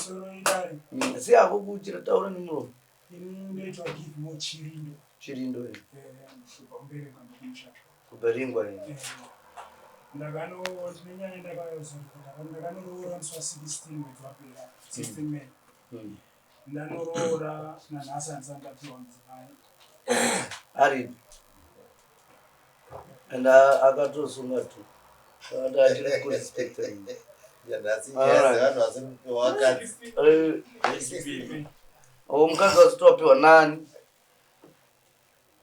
Pamusoro idare. Si hako kuchira, taura nemuromo. Ini ndoitwa Give Chirindo. Chirindo. Eh, kubva Kumberengwa, ndokumusha. Kuberingwa. Eh, ndakano ndine nyaya ndakazoripota. Ndakanoroora musi wa16 mwedzi wapera, 16 May. Ndanoroora, nanhasi handisati ndapiwa mudzimai. Aripi? And akatosunga tu, akati achiri kurespecta. Nhasi nyaya dzevanhu vasiri kupiwa vakadzi. 16 May. O, mukadzi wasitowapiwa nani?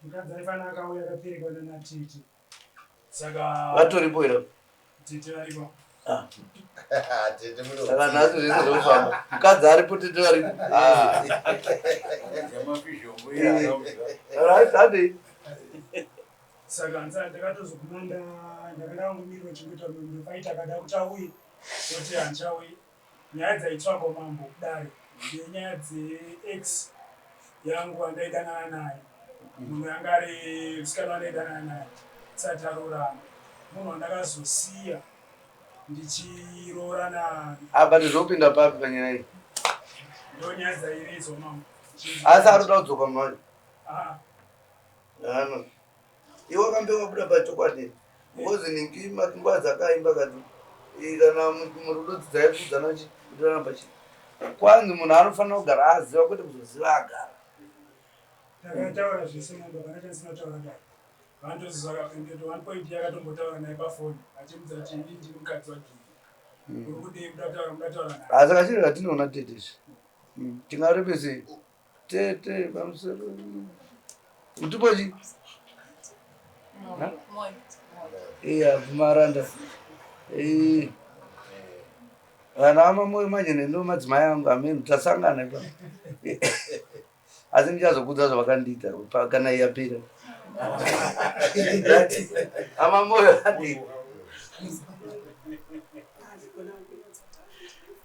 Mukadzi aifanira akauya akaperekwa nanatete, saka Vatoripo here? Tete varipo. Ah, Tete muno. Saka nhasi zvese zvofamba, mukadzi aripo, tete varipo. Ah. Right, hadi. Saka handisati, ndakatozoguma ndakandangomirwa chingoita ndofaita, akada kuti auye, oti handichauyi. Nyaya dzaitsvagwa, mambo, kudare ndenyaya dzeex yangu andaidanana naye. Munhu anga ari musikana wandaidanana naye tisati taroorana, munhu wandakazosiya ndichiroorana. Apa ndizopinda papi panyaya iyi? Ndo nyaya dzairidzwa, mambo. Asi ari kuda kudzoka manje? Ah. Ano iwe wakambe wabuda pachokwadi, because ningi nguva dzakaimba kati kana murudo dzidzai kuudzana pachi kwanzi munhu anofanira kugara aziva, kwete kuzoziva agara. Takataura zvese, mambo, kana chandisina kutaura dai vandoziva. One point yakatombotaura naye pafoni achimudza kuti ini ndini mukadzi waGivi, uri kudei, kuda kutaura, muda kutaura naye. Asi kachiri katinoona tete izvi, tingarepe sei tete pamusoro utupochi? Moyo. Iya, kumaranda. Vana vamamoyo manje nendo madzimai angu amene tasangana ipa, asi ndichazokudza zvavakandiita kana yapera. Amamoyo adi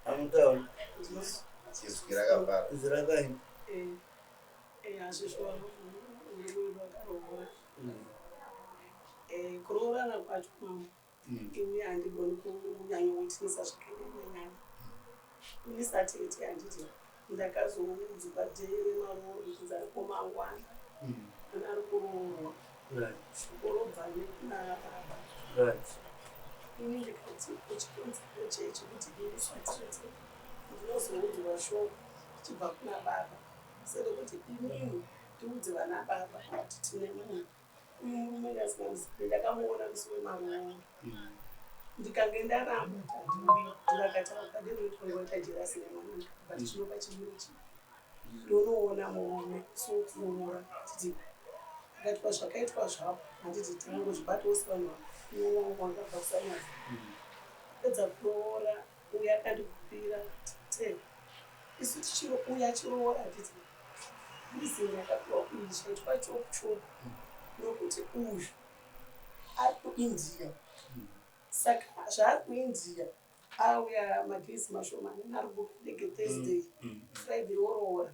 amutauri. Izwi rakafara. Izwi rakaini. Hazvishuwa, murume wakaroora. Kuroorana kwacho, mambo, ini handigoni kunyanyowitnessa zvakanyanyanyanya. Ini satete, handiti, ndakazoudzwa day remarooro kunzi ariko mangwana, ana ari kuroorwa, shoko robva nekuna baba. Ini ndikati kuchikonzero chechi kuti ini satete ndinozoudzwa shoko richibva kuna baba, serekuti inini ndiudze vana baba kuti tine munhu uyu, murume ndasingamuzivi, ndakamuona musi wemarooro. Ndikange ndaramba kuti handiuyi, ndivakataura kadenoitwa jealous nemwana, but chinopa chimiro chii, ndonoona murume sokuroora titi akaitwa zvakaitwa zvapo, handiti, takangozvibatawo sevanhu wangabva kusanyaza. Pedza kuroora, uyo akandikupira te isu tichiro uyo achiroora, handiti, reason yakapiwa kuyi zvaitwa chopu chopu nokuti uyu ari kuIndia, saka zvaari kuIndia auya madays mashomani, ari kubuka ndege Thursday, Friday woroora,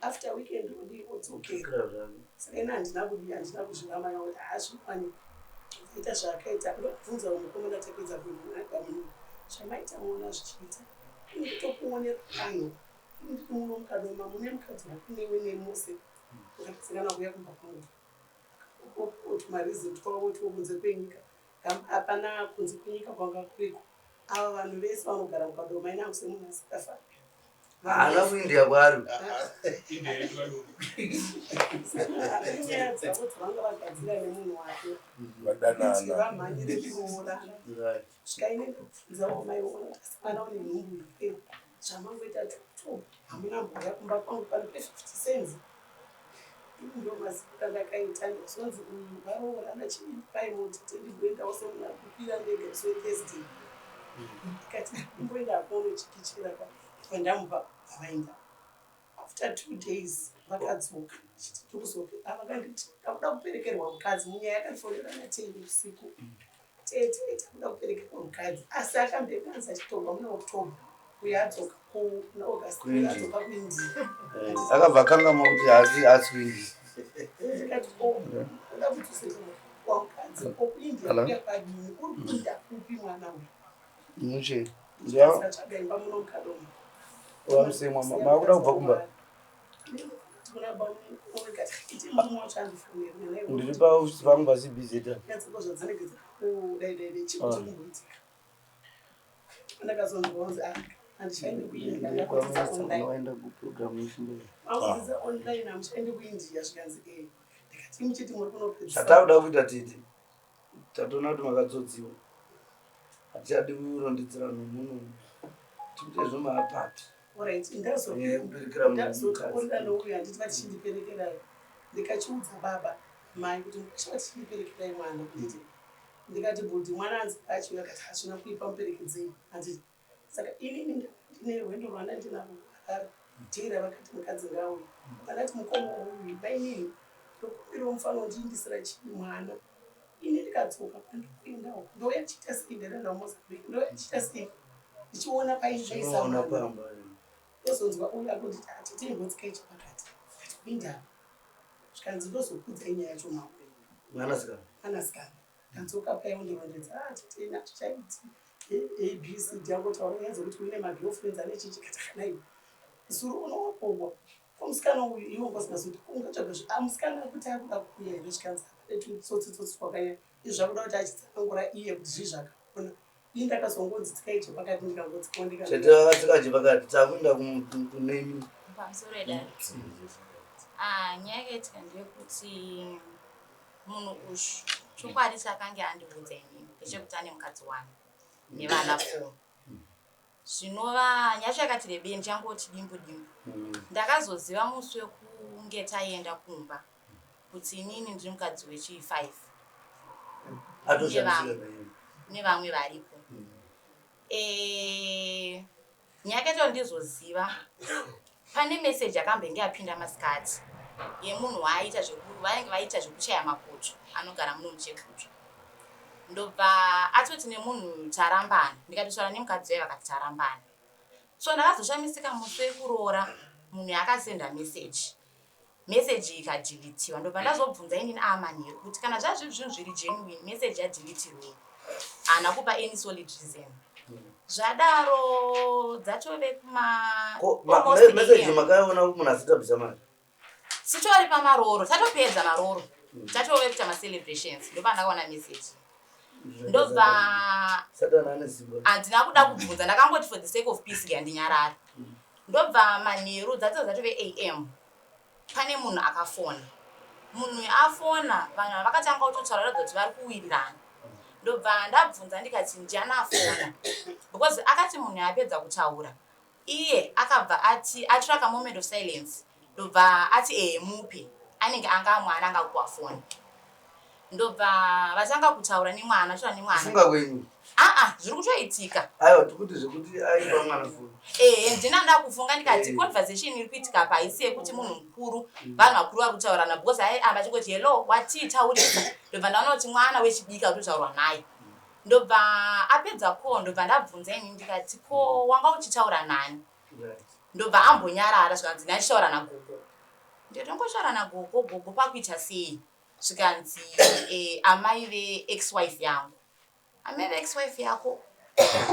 after weekend odii, odzokera. Saka ini handina kudii, handina kuzviramba kuti haazvikwanikwa aita zvaakaita. Ndokubvunza mukomana, tapedza kumunhu zvamaita, muona zvichiita, ini kutokuonera vanhu, ini ndiri muno mukadoma mune mukadzi wakunewe nemose, ukatosangana kuuya kumba kwangu tumareason twavo two kunze kwenyika. Hapana kunze kwenyika kwanga kuriko. Ava vanhu vese vanogara mukadoma, ini hangu semunhu asingafari. Haana kuIndia kwaari. Nyaya dzavo dzavanga vagadzira nemunhu wake kuti Vadanana. vamhanyire kuroorana. Svika ine ndobvunzawo maiona kuti asi mwana une nhumbu here, zvamangoita to hamuna mbouya kumba kwangu pano pe50 cents. Ini ndo maziko andakaita. Ndozonzi uyu varoorana, chiipai moti tendimboendawo semunhu ari kukwira ndege musi weThursday. Ndikati imboenda akonochikichira ka, pandamupa avaenda. After 2 days vakadzoka chiti tikuzope, vakanditi takuda kuperekerwa mukadzi. Munyaya yakandifonera nateni usiku, tete, takuda kuperekerwa mukadzi, asi akambekanzi achitorwa muna October, uyo adzoka kuna August, uyo adzoka kuIndia. Akabva akangama kuti haasi kuIndia. Ndikati o uda kudzoserwa mukadzi okuIndia? Hello? Kuya kwadini, uri kuinda kupi mwana uyu? Muche. Atsvaga imba muno mukadoma. Wamusemwa makuda kubva kumba. Ndiri paofisi pangu paCBZ. Waenda kuprogram Zvatakuda kuita tete tatoona kuti makatsotsiwa hatichadi kurondedzera nomunhu tikuite zvomaapapi ndazotaurira nouyu handiti vatichindiperekerai ndikachiudza baba mai kuti mukwasha vatichindiperekerai mwana handiti ndikati bhudhi mwana anzi achiuya akati hazvina kuipa muperekedzei handiti Saka inini ndine rwendo rwanda ndinarwo kuHarare jera vakati mukadzi ngauye vandati mukoma uyu mainini ndokumbirawo mufana undiindisira chii mwana ini ndikadzoka kwandikuenda uko ndouya chiita sei ndaenda kuMozambique ndouya chiita sei ndichiona paindaisa mwana ndozonzwa uyu akunditi atete imbotsikai chepakati ndikati kuindava zvikanzi ndozokuudzai nyaya yacho makuenda mwanasikana mwanasikana Ndadzoka paye ondirondedza ah tete ini hatichaiti abcd angotaura nyaya dzekuti une magirlfriends ane chii chikati kana iwe zuro unowapowa ko musikana uyu iwe ungasingazivi kuti ungatsvaga zve ah musikana akuti akuda kuuya here zvikanzi apane tutsotsi tsotsi twakanyanya izvi zvakuda kuti achitsanangura iye kuti zvii zvakaona ini ndakazongonzi tsikai chepakati ndikangotsikawo ndika Tete vakatsika chepakati takuenda kunemi. Pamusoro edare. Ah, nyaya yakaitika ndeyekuti Munhu uyu chokwadi chaakange andiudza inini ndechekuti ane mukadzi wani nevana four zvinova nyaya yacho yakati rebei ndichangoti dimbu dimbu ndakazoziva musi wekunge taenda kumba kuti inini ndiri mukadzi wechi five nevamwe varipo Eh, nyaya yakaita kuti ndizoziva pane message yakambenge yapinda masikati yemunhu waaita vainge vaita zvekuchaya makoto anogara muno muchekutsva ndobva atoti nemunhu tarambana ndikatotaura nemukadzi waye vakati tarambana so ndakazoshamisika musi wekuroora munhu yaakasenda message Message ikadhilitiwa ndobva ndazobvunza inini aamanheru kuti kana zvazviri zvinhu zviri genuine message yadhilitirwei haana kupa any solid reason zvadaro dzatove kuma almost message AM. makaiona munhu asati abvisa mari Sitori pamaroro tatopedza maroro tatove kuita macelebrations ndopandakaona message ndobva satani ane simba handina kuda kubvunza ndakangoti for the sake of peace ke handinyarara Ndobva manheru dzatove dzatove am pane munhu akafona. Munhu uyu afona vanhu ava vakatanga kutotaura ratidza kuti vari kuwirirana. Ndobva ndabvunza ndikati ndiani afona because akati munhu uyu apedza kutaura iye akabva ati atora kamoment of silence ndobva ati ehe mupe anenge anga mwana anga akupiwa foni. Ndobva vatanga kutaura nemwana taura nemwana. Kufunga kwenyu? Aa zviri kutoitika. Aiwa tikuti zvekuti aipa mwana foni. Ehe ndina ndakufunga ndikati eh. conversation iri kuitika apa haisi yekuti munhu mukuru mm. vanhu vakuru vari kutaurirana because ai amba achingoti hello watii taurisa ndobva ndaona kuti mwana wechidiki ari kutotaurwa naye ndobva apedza ko ndobva ndabvunza ini ndikati ko wanga uchitaura nani ndobva ambonyarara zvikanzi ndachitaura nagogo ndinongotaura nagogo gogo pakuita sei zvikanzi eh, amai ve-ex wife yangu Amai veex wife yako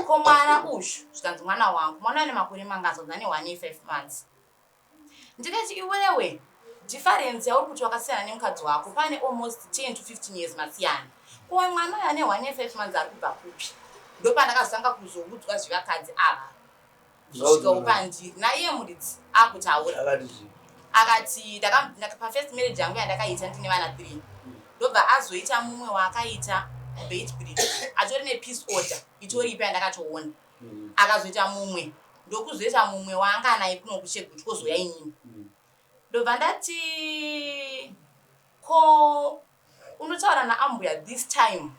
ko mwana uyu zvikanzi mwana wangu mwana ane makore mangani zvikanzi ane one year five months ndikati iwewe difference yauri kuti wakasiyana nemukadzi wako pane almost 10 to 15 years masiyana ko mwana uyu ane one year five months ari kubva kupi ndopandakazotanga kuzoudzwa zvevakadzi ava kusvikawo pandiri naiye muridzi akutaura akati pafirst marriage yangu yandakaita ndine vana three ndobva azoita mumwe waakaita kubeitbridge atori nepeace order itoripo yandakatoona mm. akazoita mumwe ndokuzoita mumwe waanga anaye kuno kucheguti kozouya inini mm. ndobva ndati ko unotaura naambuya this time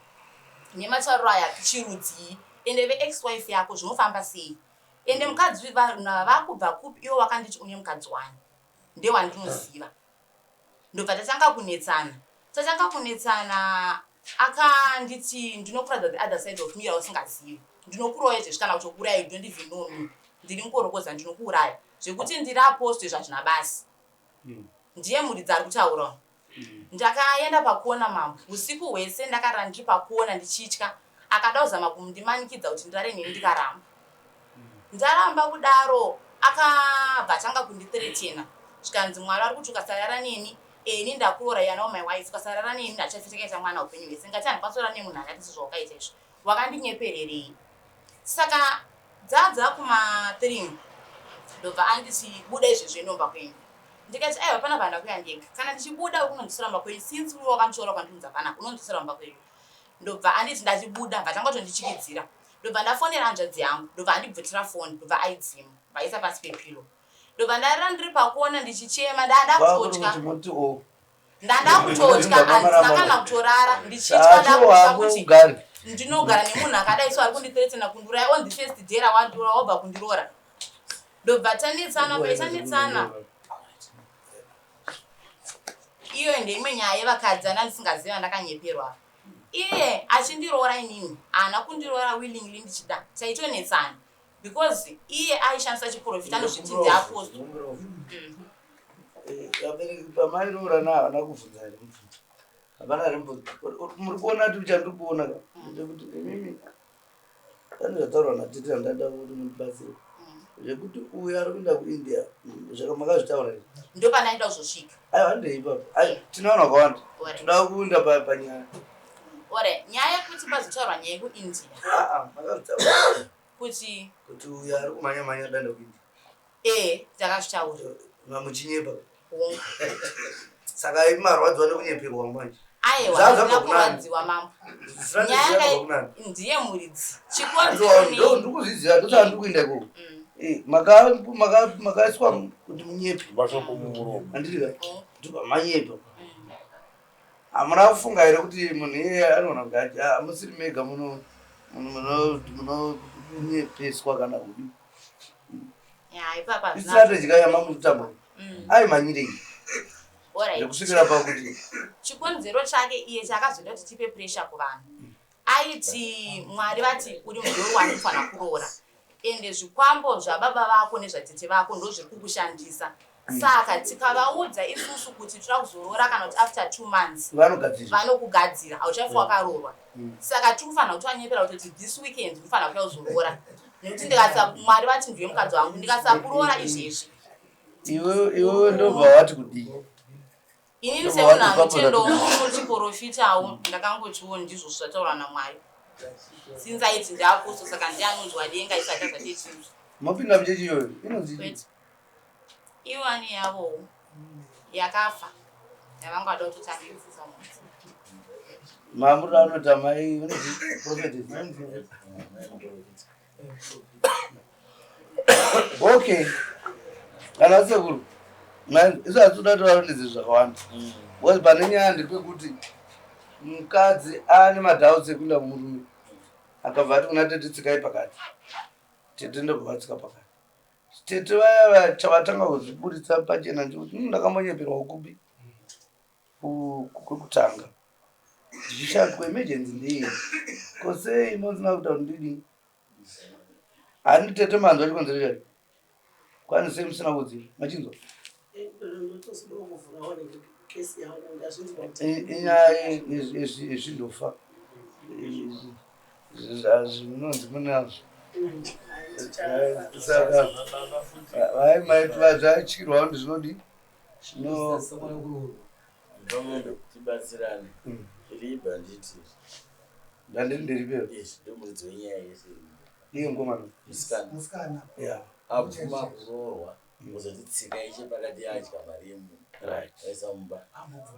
nematauriro aya chirudzii ende veex wife yako zvinofamba sei ende mukadzi vanhu ava vakubva kupi iwe wakanditi une mukadzi wani ndewandinoziva ndobva tatanga kunetsana tatanga kunetsana akanditi ndinokuratidza the other side of me yausingazivi ndinokuroya izvezvi kana kutokuuraya you don't even know me ndiri mukorokoza ndinokuuraya zvekuti ndiri apostle izvo hazvina basa mm. Ndiye muridzi ari kutaura. Ndakaenda pakona mambo. Usiku hwese ndakarara ndiri pakona ndichitya. Akada kuzama kundimanikidza kuti ndirare neni ndikaramba. Ndaramba kudaro Akabva atanga kundithreatena zvikanzi Mwari vari kuti ukasarara neni ini ndakuroora you are now my wife ukasarara neni ndachafe takaita mwana upenyu hwese ngati handikwanisi kurara nemunhu akaita sezvawakaita izvi wakandinyepererei saka dzadza kuma 3 ndobva anditi buda izvezvi inomba kwenyu ndikati aiwa pana vanda kuya ndega kana ndichibuda uri kunonzwisira mumba kwenyu since uri wakanditora ukandiunza panapa unonzwisira mumba kwenyu ndobva anditi ndachibuda bva tanga kutondichikidzira ndobva ndafonera hanzvadzi yangu ndobva andibvutira foni ndobva aidzima vaisa pasi pepilo ndobva ndarira ndiri pakona ndichichema ndandakutotya ndandakutotya handina kana kutorara ndichitya ndakutya kuti ndinogara nemunhu akadai so ari kundithreatena kundiuraya on the first day rawandiroora wabva kundiroora ndobva tanetsana paitanetsana iyo ndeimwe nyaya yevakadzi anda ndisingaziva ndakanyeperwa iye achindiroora inini haana kundiroora willingly ndichida taitonetsana because iye aishandisa chiprofita anozviti ndiapostle mm. eh, vabereki pamairoorana havana kuvhunza here mubvunzo havana here mubvunzo muri kuona kuti chandiri kuona ka ndekuti imimi pane zvataurwa natete andada kuti mundibatsire mm. zvekuti uyu ari kuenda kuindia zvaka makazvitaura here ndopanaida kuzosvika aiwa handei ipapo ai tine vanhu vakawanda toda kuenda panyaya ore nyaya yekuti pazotaurwa nyaya yekuindia aa makazvitaura kuti kuti uyu ari kumhanya mhanya danda kuindia ee takazvitaura mamuchinyepa saka marwadziwa nekunyeperwa manje aiwa handina kurwadziwa mambo nyaya ndiye muridzi chikonzero ndikuzviziva ndosaka ndiri kuenda ikoko mm. eh, makaiswa kuti munyepe handiti ka ndibva manyepa mm. Hamuna kufunga here kuti munhu iyeye anoona kuti hamusiri mega munonyepeswa kana kudii? Istrategy ka yamamutamba mm. aimhanyirei zvekusvikira pakuti chikonzero chake iye chakazoda kuti tipe pressure kuvanhu aiti mwari vati uri mudoro wandinofanira kuroora ende zvikwambo zvababa vako nezvatete vako ndozviri kukushandisa mm. saka tikavaudza isusu kuti toda kuzoroora kana kuti after two months vanokugadzira hauchafi mm. wakaroorwa mm. saka tiri kufanira kuti vanyepera kutoti this weekend ndinofanira kuya kuzoroora nekuti ndikasa mwari vati ndiwe mukadzi wangu ndikasakuroora izvezvi iwewe ndobva wati kudii Inini semunhu anotendawo muchiporofitawo ndakangotiwo ndizvo zvataurwa naMwari. Since aiti ndiapostle saka ndiye anonzwa denga isati azatechinzwa. Mapinda muchechi iyoyo inonzi Kwete. Iwani yavowo yakafa yavanga vada kutotangisa mudzi. Mamuri anoti amai unonzi prophetess. Okay. Kana sekuru. Isu hatitoda taura zvakawanda. Because pane nyaya ndepekuti mukadzi ane madoubts ekuenda kumurume. Akabva ati kuna tete tsikai pakati. Tete ndobva vatsika pakati. Tete vaya chavatanga kuzviburitsa pachena ndechekuti hmm, ndakambonyeperwa kupi kwekutanga. Ndichishaya kuemergency ndeiyi. Ko sei musina kuita kuti ndidii? Hani tete manzwa chikonzero chacho. Kwani sei musina kuudzira? Machinzwa? Inyaya yezvindofa. Zvinonzi munazvo. Saka vai mai zvatyirwa kuti zvinodii? Zvino tibatsirane. Iri bhanditi. Ndandiri ndiripewo. Yes, ndomuridzi wenyaya yese. Iye mukomana. Musikana. Musikana. Yeah. Abvuma kuroorwa kuzoti tsika yeshe pakati yadya mari yemunhu. Right. Aisa mumba.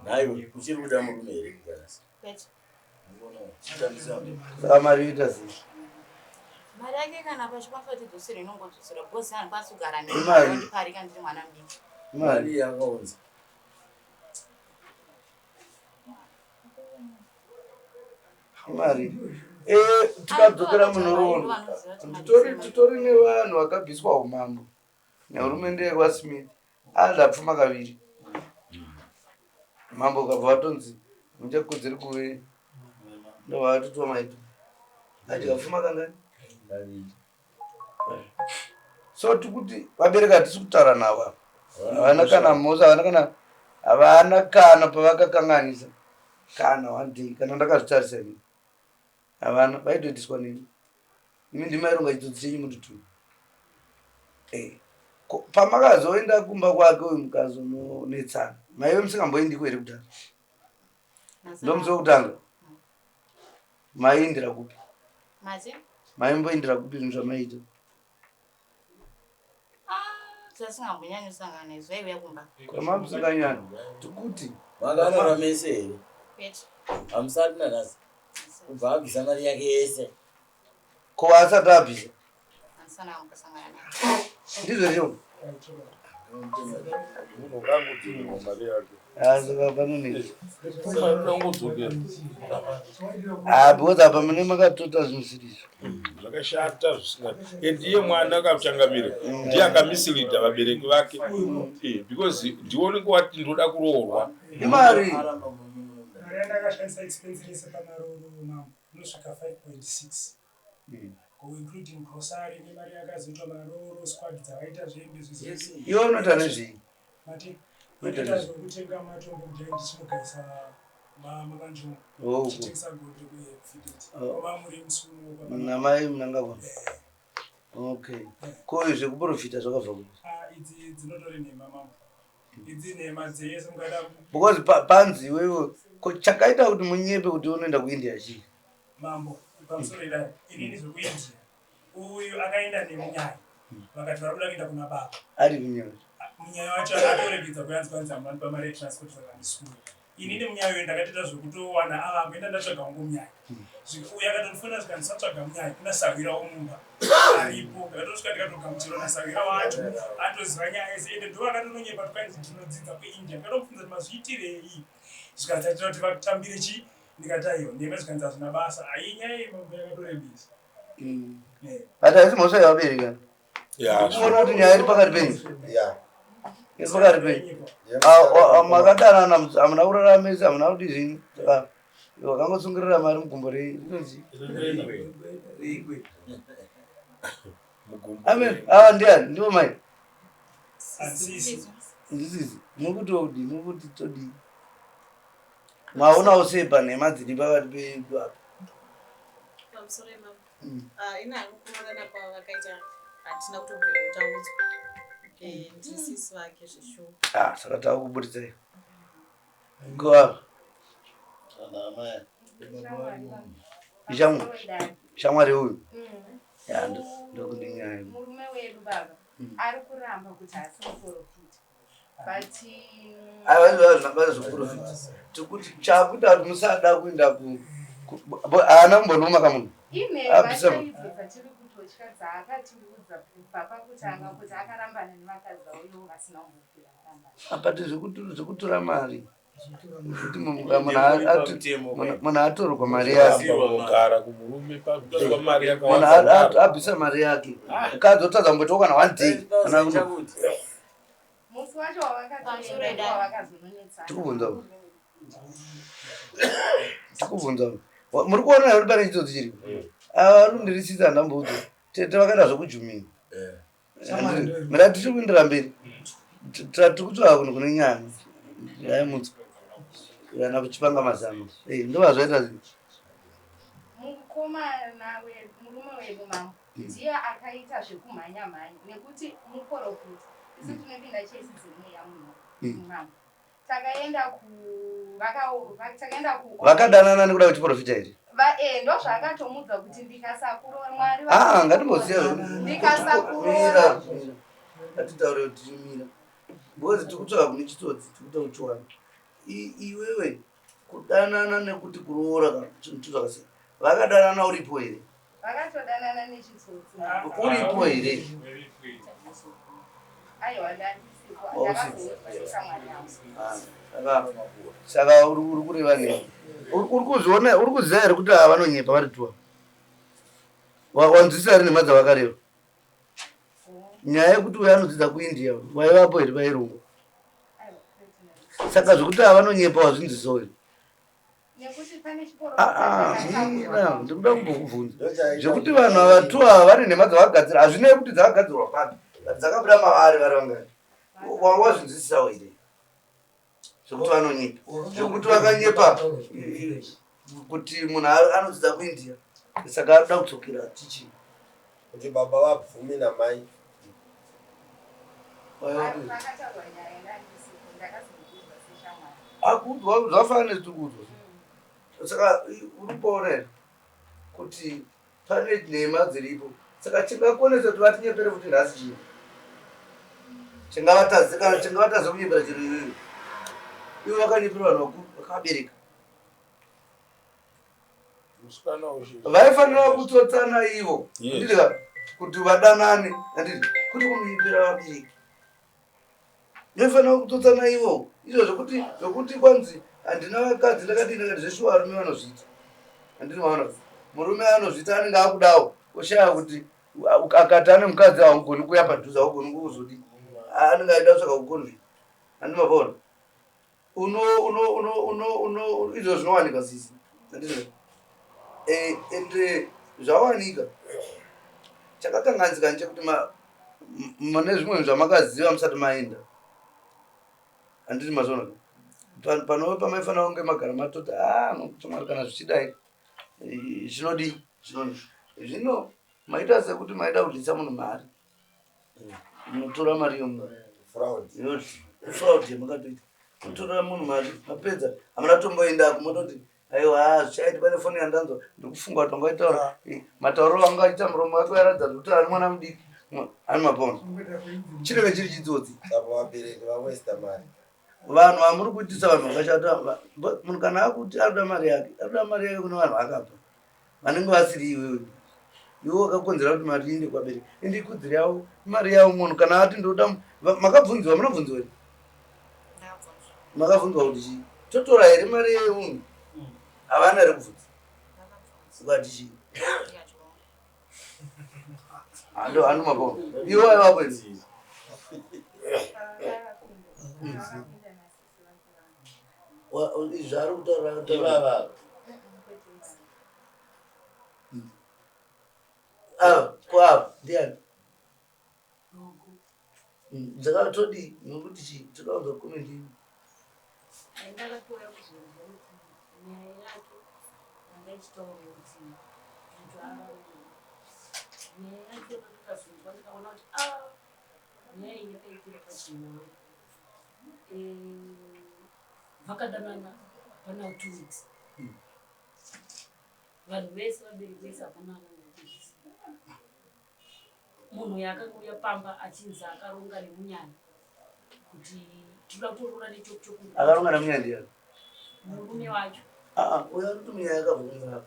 Nhaiwe uchiri kuda murume here kuganasa? Kwete. Saka mari yoita sei? Mari yake kana pachikwanisa kuti idzosere inongodzosera because handikwanisi kugara Imari. neandiparika ndiri mwana mudiki. Mari. Mari yakaunza. Mari. Eh, tikadzokera munhoroondo titori nevanhu vakabviswa umambo nehurumende yekwaSmith adla pfuma kaviri mambo ukabva watonzi muchakodzeri kuve ndobva vatotwa maito atikapfuma kangani so tikuti vabereki hatisi kutaura navo ava havana kana mhosva havana kana havana kana pavakakanganisa kana one day kana ndakazvitarisa ini havana vaitoitiswa nini imi ndimaironga chitsotsi chenyu muti tu eh. Pamakazoenda kumba kwake uyu mukazononetsana, maive musingamboendiko here kudhara? Ndomusi wekutanga maiindira kupi? Maimboindira kupi zvinhu zvamaiita? Tasingambonyanyosangana izvo aiuya kumba. Kwamamusinganyanya tikuti Makanora mese here? Kwete. Hamusati nanhasi. Kubva abvisa mari yake yese. Ko asati abvisa? Ndizvo zvo. Munhu ukangodzorerwa mari yake. Saka panonetsa. Ah, because apa mune makatota zvinhu zvisiri izvo. Zvakashata zvisinga. And iye mwana akachangamire ndiye akamisilida vabereki vake. Eh, because ndiwe unenge wati ndoda kuroorwa. Imari. Mari yandakashandisa expense rese pamarooro mambo inosvika 5.6 including grocery nemari yakazoitwa marooro squad dzavaita zvembe zvese. Iwe unoita nezvei? Mati unoita zvekutenga matombo kudai ndichinogaisa makanzvongo. Oh. Chitengesa gold kuFidit. Koma muri musuno. Namai Mnangagwa. Okay. Ko izvi zvekuprofita zvakabva kupi? Ah, idzi dzinotori nhema mambo. Idzi nhema dzese mungada Because panzi iwewe ko chakaita kuti munyepe kuti unoenda kuIndia chii? Mambo pamusoro idai inini zvekuIndia uyu akaenda nemunyaya vakati vari kuda kuenda kuna baba. Ari munyaya. Munyaya wacho akatoregedza kuyanzi kwanzi hamuna ndipa mari yetransport saka handisikuya. Inini munyaya uyu ndakatoita zvekutowana ava kuenda ndatsvaga wangu munyaya. Uyu akatondifona zvikanzi ndisatsvaga munyaya kuna sahwira womumba aripo. Ndakatosvika ndikatogamuchirwa nasahwira wacho atoziva nyaya yese ende ndo akatononyepa tukanzi ndinodzidza kuIndia. Ndikatomubvunza kuti mazviitirei zvikanzi atira kuti vatambire chii ndikati aiwa nhema zvikanzi hazvina basa. Ayi nyaya iyi mambo yakatorebesa. But haisi mhosva yevabereki. Kuona kuti nyaya iri pakati penyu. Iri pakati penyu. Makadanana hamuna kurara mese hamuna kuti zvinyi. Saka wakangosungirira mari mugumbo rei rinonzi reigwe. Amen. Ava ndiani? Ndivo mai. Asisi. Ndisisi. Mukuti odii? Mukuti todii? Maonawo sei panhema dziri pakati pedu apa? Pamusoro imambo. Ah, ini hangu kuroorana kwavakaita hatina kutombobvira kutaudzwa. Eh, ndisisi vake zveshuwa. Ah, saka takuburitsai. Go up. Ishamwari. Shamwari uyu. Ya, ndokuti nyaya. Murume wedu baba ari kuramba kuti haasi muprofita. But Aiwa izvo hazvina basa zvekuprofita. Tikuti chakuita kuti musada kuenda ku haana kumboruma kamunhu. Inhema Abvisa chaidzo dzatiri kutotya dzaakatiudza kubva pakutanga kuti akarambana nevakadzi vavo ivo vasina kumbobvira varambana. Apa zvekutora mari. Kuti munhu atorwa mari yake. Kugara kumurume pakutorwa mari Munhu yakawanda. abvisa mari yake. Mukadzi otadza kumboitawo kana one day. Kana Musi wacho wavakatoenda wavakazononetsana. Tikubvunza uyu. Tikubvunza uyu. Muri kuona here kuti pane chitsotsi chiri? Ava vari kundirisisa handamboudzwa. Tete vakaita zvekujumina. Mira tiri kuendera mberi. Tiri kutsvaga kunhu kune nyaya. Yaimutswa. Kana kuchipanga mazano. Ndova zvaita zvinhu. Mukomana murume wedu mambo ndiye akaita zvekumhanya mhanya nekuti muprofita. Isu tinopinda chesi dzemweya muno mambo. Takaenda ku takaenda ku Vakadanana nekuda kwechiprofita here? Ndozvaakatomudza kuti ndikasakuroora Mwari Ah, ngatimboziya Ndikasakuroora. Mira. Ngatitaure kuti mira. Because tiri kutsvaga kune chitsotsi, tiri kuda kuchiwana. Iwewe kudanana nekuti kuroora kana chinhu zvakasiyana. Vakadanana uripo here? Vakatodanana nechitsotsi. Uripo here? Aiwa ndandisipo. Ndakazoudzwa neshamwari yangu. Saka uri kureva nei? Uri kuzviona, uri kuziva here kuti ava vanonyepa vari tuwa? Wanzwisisa here nhema dzavakareva? Nyaya yekuti uyo anodzidza kuIndia waivapo here pairongwa? Saka zvekuti ava vanonyepa wazvinzwisawo here? Nekuti pane chikoro Mira, ndikuda kumbokubvunza zvekuti vanhu ava tu ava vane nhema dzavakagadzira, hazvinei kuti dzakagadzirwa papi, but dzakabuda mavari vari vangani. Wazvinzwisisawo here zvekuti vanonyepa, zvekuti vakanyepa kuti munhu anodzidza kuIndia saka arikuda kudzokera tichi kuti baba vabvume namai. Akuudzwa zvafanana nezvitiri kuudzwa. Saka uri kuona here kuti pane nhema dziripo? Saka chingakonesa kuti vatinyepere futi nhasi chii? Chingavatadze kana chingavatadze kunyepera chiro iyoyo. Ivo vakanyepera vanhu vakuru vakavabereka. Vaifanira kutsotsana ivo. Nditi kuti vadanane, handiti kuti kunyepera vabereki. Vaifanira kutsotsana ivo. Izvo zvekuti zvekuti kwanzi handina vakadzi ndakadii ndakati zveshuwa varume vanozviita. Handiti maona murume anozviita anenge akudawo oshaya kuti akati ane mukadzi haugoni kuuya padhuze haugoni kuzodii anenge aida kutsvaga kukonvi. Handiti mapaona uno uno uno uno uno izvo zvinowanika sisi handiti eh, ende zvawanika chakakanganisika ndechekuti mune zvimwe zvamakaziva musati maenda handiti mazviona panove pamaifanira kunge magara matoti a ah, nokuti mwari kana zvichidai eh, zvinodii zvinoni zvino maita sekuti maida kudyisa munhu mari munotora mari yomunhu fraud yamakatoita kutora munhu mari mapedza hamuna tomboendako mototi aiwa haa zvichaiti pane foni yandanzwa ndikufunga kuti wangaitaura eh, matauriro anga aita muromo wake yaratidza kuti ari mwana mudiki ani mapona chinenge chiri chitsotsi vanhu vamuri kuitisa vanhu vakashata munhu kana akuti arikuda mari yake arikuda mari yake kune vanhu vakapa vanenge vasiri iwewe iwe wakakonzera kuti mari iende kwabereki ende ikodzero yavo mari yavo munhu kana ati ndoda makabvunziwa munobvunziwa here makabvunziwa kuti chii totora here mari yemunhu havana here kubvunza ukati chii ando ando mabongo iwe waivapo here Zvaari kutaura ivava. Ah, kwavo ndiani? Saka todii nokuti chii toda kunzwa comment iyi. Ndakatouya kuzonzwa kuti nyaya yake yanga ichitaurwa kuti muntu nyaya yacho ndakazonzwa ndikaona kuti ah nyaya iyi yakaitira pachena. Eh, vakadanana pana two weeks vanhu vese vabereki vese hapana akangozviziva munhu uyo akangouya pamba achinzi akaronga nemunyanya kuti tinoda kutoroora nechokuchoku akaronga nemunyanya ndiyani murume wacho aa ah, ah, uyo anoti munyaya akabvunza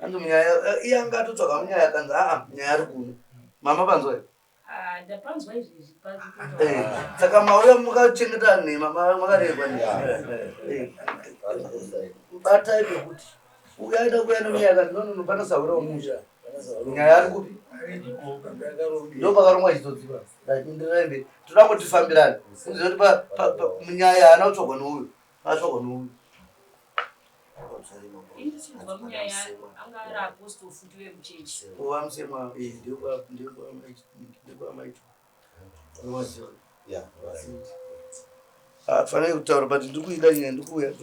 anzi munyaya eh, iye anga atotsvaga munyaya akanzi aa ah, munyaya ari kuno mama panzwa Ah, ndapanzwa izvezvi eh, saka mauya mukachengeta nhema makarerwa eh, batai pekuti uyaida kuya nemunyaya kati nonono pana sahwira wemusha nyaya ari kupi ndo pakarongwa chitsotsi pa ndaienderera mberi toda kuti tifambirane uzive kuti munyaya haana kutsvagwa nouyu atsvagwa nouyu Indichinzwa munyaya anga ari apostle futi vemuchechi. Kuva musema eh, ndekwa maito. Yeah, Ah, fanai kutaura but ndikuida nyaya ndikuuya.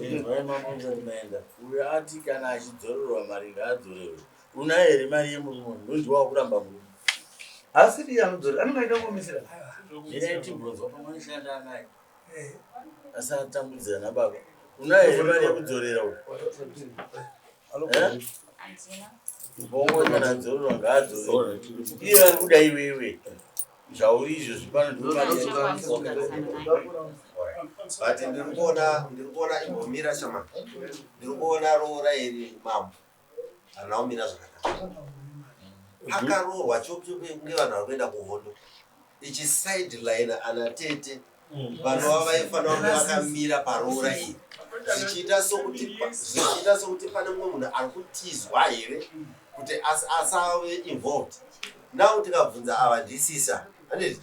Maenda uyo ati kana achidzorerwa mari ngaadzorerwe. Unayo here mari yemurume uyu? Ndonzi wakuramba murume. Asiri iye anodzorera anenge aida kumisira. Mirai timbonzwa pamwe anoshanda anayo. Asi atambudzira nababa. Unayo here mari yekudzorera uyu? Eh? Bongo kana adzorerwa ngaadzorerwe. Iye ari kuda iwewe. Zvauri izvo zvipano ndiro But ndiri kuona ndiri kuona imbomira shama. Ndiri kuona roora iri mambo. Harina kumira zvakanaka. Akaroorwa chopu chopu kunge vanhu vari kuenda kuhondo. Ichi sideline ana tete vanova vaifanira kunge vakamira paroora iri. Zvichiita sokuti zvichiita sokuti pane mumwe munhu ari kutizwa here kuti asave involved. Now tikabvunza ava ndisisa handiti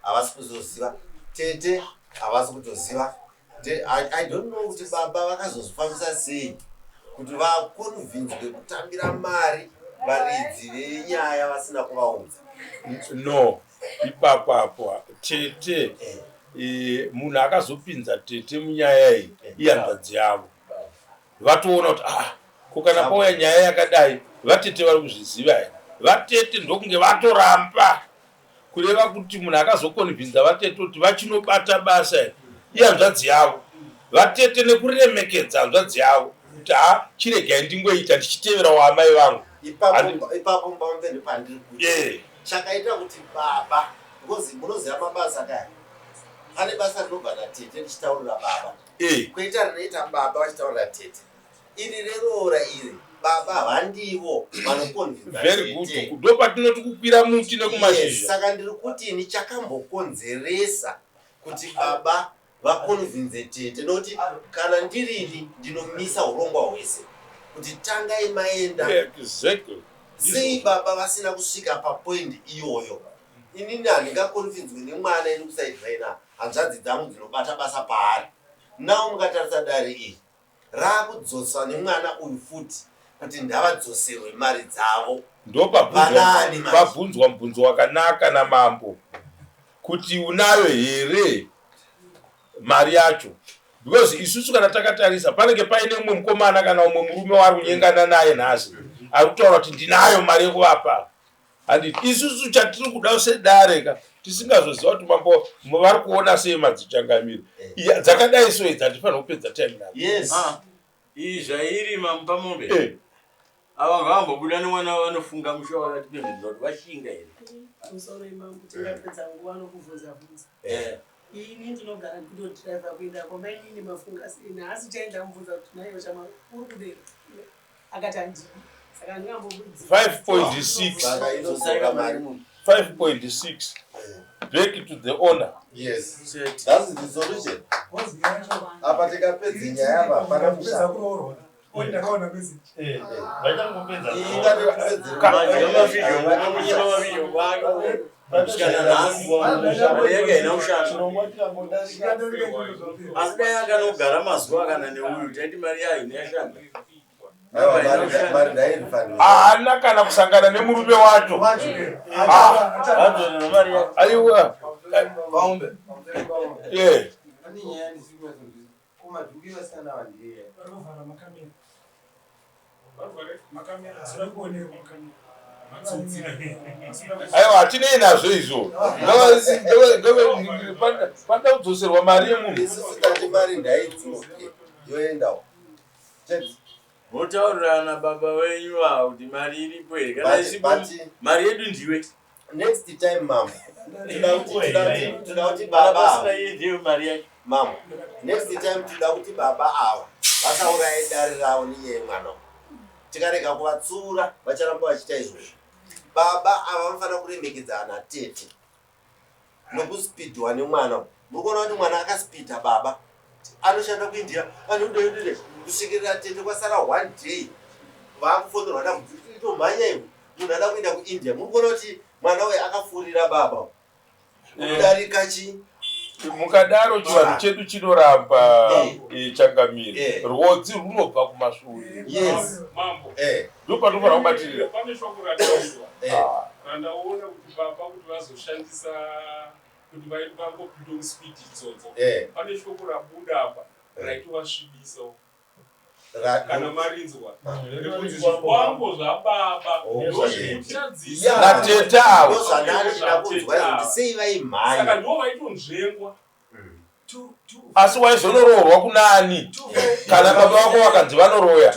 havasi kuzoziva tete havasi kutoziva I don't know kuti baba vakazozvifambisa sei kuti vaconvinzwe kutambira mari varidzi venyaya vasina kuvaudza no ipapo apo tete eh, munhu akazopinza tete munyaya iyi ihanzvadzi yavo vatoona kuti ah ko kana pauya nyaya yakadai vatete vari kuzviziva here vatete ndokunge vatoramba. Kureva kuti munhu akazokonvinza vatete kuti vachinobata basa iri ihanzvadzi yavo. Vatete nekuremekedza hanzvadzi yavo kuti ha chiregai ndingoita ndichiteverawo amai vangu. Ipapo ipapo mbambe ndipandiri kuti chakaita kuti baba because munoziva mabasa kaya pane basa rinobva natete richitaurira baba koita rinoita baba vachitaurira tete. Iri reroora iri baba handivo vanokonvinza Very good. tete. Ndopatinoti kukwira muti Yes, nekumashizha. saka ndiri kuti ini chakambokonzeresa kuti baba vakonvinze tete nokuti kana ndirini ndinomisa urongwa hwese kuti tangai maenda. Exactly. Sei baba vasina kusvika papoint iyoyo? Inini handingakonvinzwe nemwana ini kusaidhiraina hanzvadzi dzangu dzinobata basa paari. Now mukatarisa dare iri raakudzosa nemwana uyu futi kuti ndavadzoserwe mari dzavo. Vanaani manje? Ndopabvunzwa mubvunzo wakanaka namambo kuti unayo here mari yacho because isusu kana takatarisa panenge paine mumwe mukomana kana umwe murume waari kunyengana naye nhasi ari kutaura kuti ndinayo mari yekuvapa. Handiti isusu chatiri kuda sedare ka tisingazoziva kuti mambo vari kuona sei madzichangamire. Iya, dzakadai so idzi hatifanira kupedza time nadzo. Yes. Ah, iyi zvairi mamupa mombe. Eh. Ava ngavambobuda nemwana vanofunga musha wakatipembedza kuti vashinga here. Musoro imambo tingapedza nguva nokubvunza bvunza. Eh. Ini ndinogara ndinodhiraivha kuenda kumba inini mafunga sei nhasi chaenda mubvunza kuti naiwe chama uri kudei akati handidi saka ndingambobudzi 5.6 Saka inodzoka mari. 5.6 back to the owner. Yes. That's the solution. Apa tikapedze nyaya apa hapana Kupedza musha. kuroorwa. Oi ndakaona message. Asi dai akanogara mazuva kana neuyu taiti mari yayo neyashanda. Aiwa, mari ndairifanira. Haana kana kusangana nemurume wacho. Vadzorera mari yacho. Aiwa. Vaumbe. Yeah. Pane nyaya ndisikunyatsoziva. Kumadhuki vasikana vandiye. Vari kuvhara makamera. Makamera asina kuonekwa makamera. Matsotsi. Aiwa hatinei nazvo izvo. Panoda kudzoserwa mari yemunhu. Isusu tati mari ndaidzoke yoendawo. Chete. Motaurirana baba wenyu ava kuti mari iripo here kana But- isipo but- mari yedu ndiwe. Next time mambo. Toda kuti Kana baba pasina ava. iye ndiyo mari yacho. Mambo. Next time toda kuti baba ava vasauraye dare ravo nenyaya yemwana uyu. Tikarega kuvatsiura vacharamba vachiita izvozvo. Baba ava vanofanira kuremekedza ana tete nokusipidwa nemwana uyu. Muri kuona kuti mwana akasipidha baba anoshanda kuIndia anodai kusvikirira tete kwasara one day vakufonerwa nakuti itomhanya iwe munhu ada kuenda kuIndia. Muri kuona kuti mwana uyu akafurira baba uyu. Kudarika chi Mukadaro chivanhu chedu chinoramba changamire. Eh. Rwodzi runobva kumashure. Yes. Mambo. Eh. Ndopatofanira kubatirira. Pane shoko rataurwa Eh. randaona kuti baba kuti vazoshandisa kuti vangopinda muspeed idzodzo. Eh. Pane shoko rabuda apa raitovasvibisa kana marinzwa rekuti zvikwambo zvababa Oh, ndozvikutadzisa Yeah. Natete avo. Ndozvandandida kunzwa izvo kuti sei saka vaimhanya. ndo vaitonzvengwa. Asi waizonoroorwa kunani kana baba vako vakanzi vanoroya?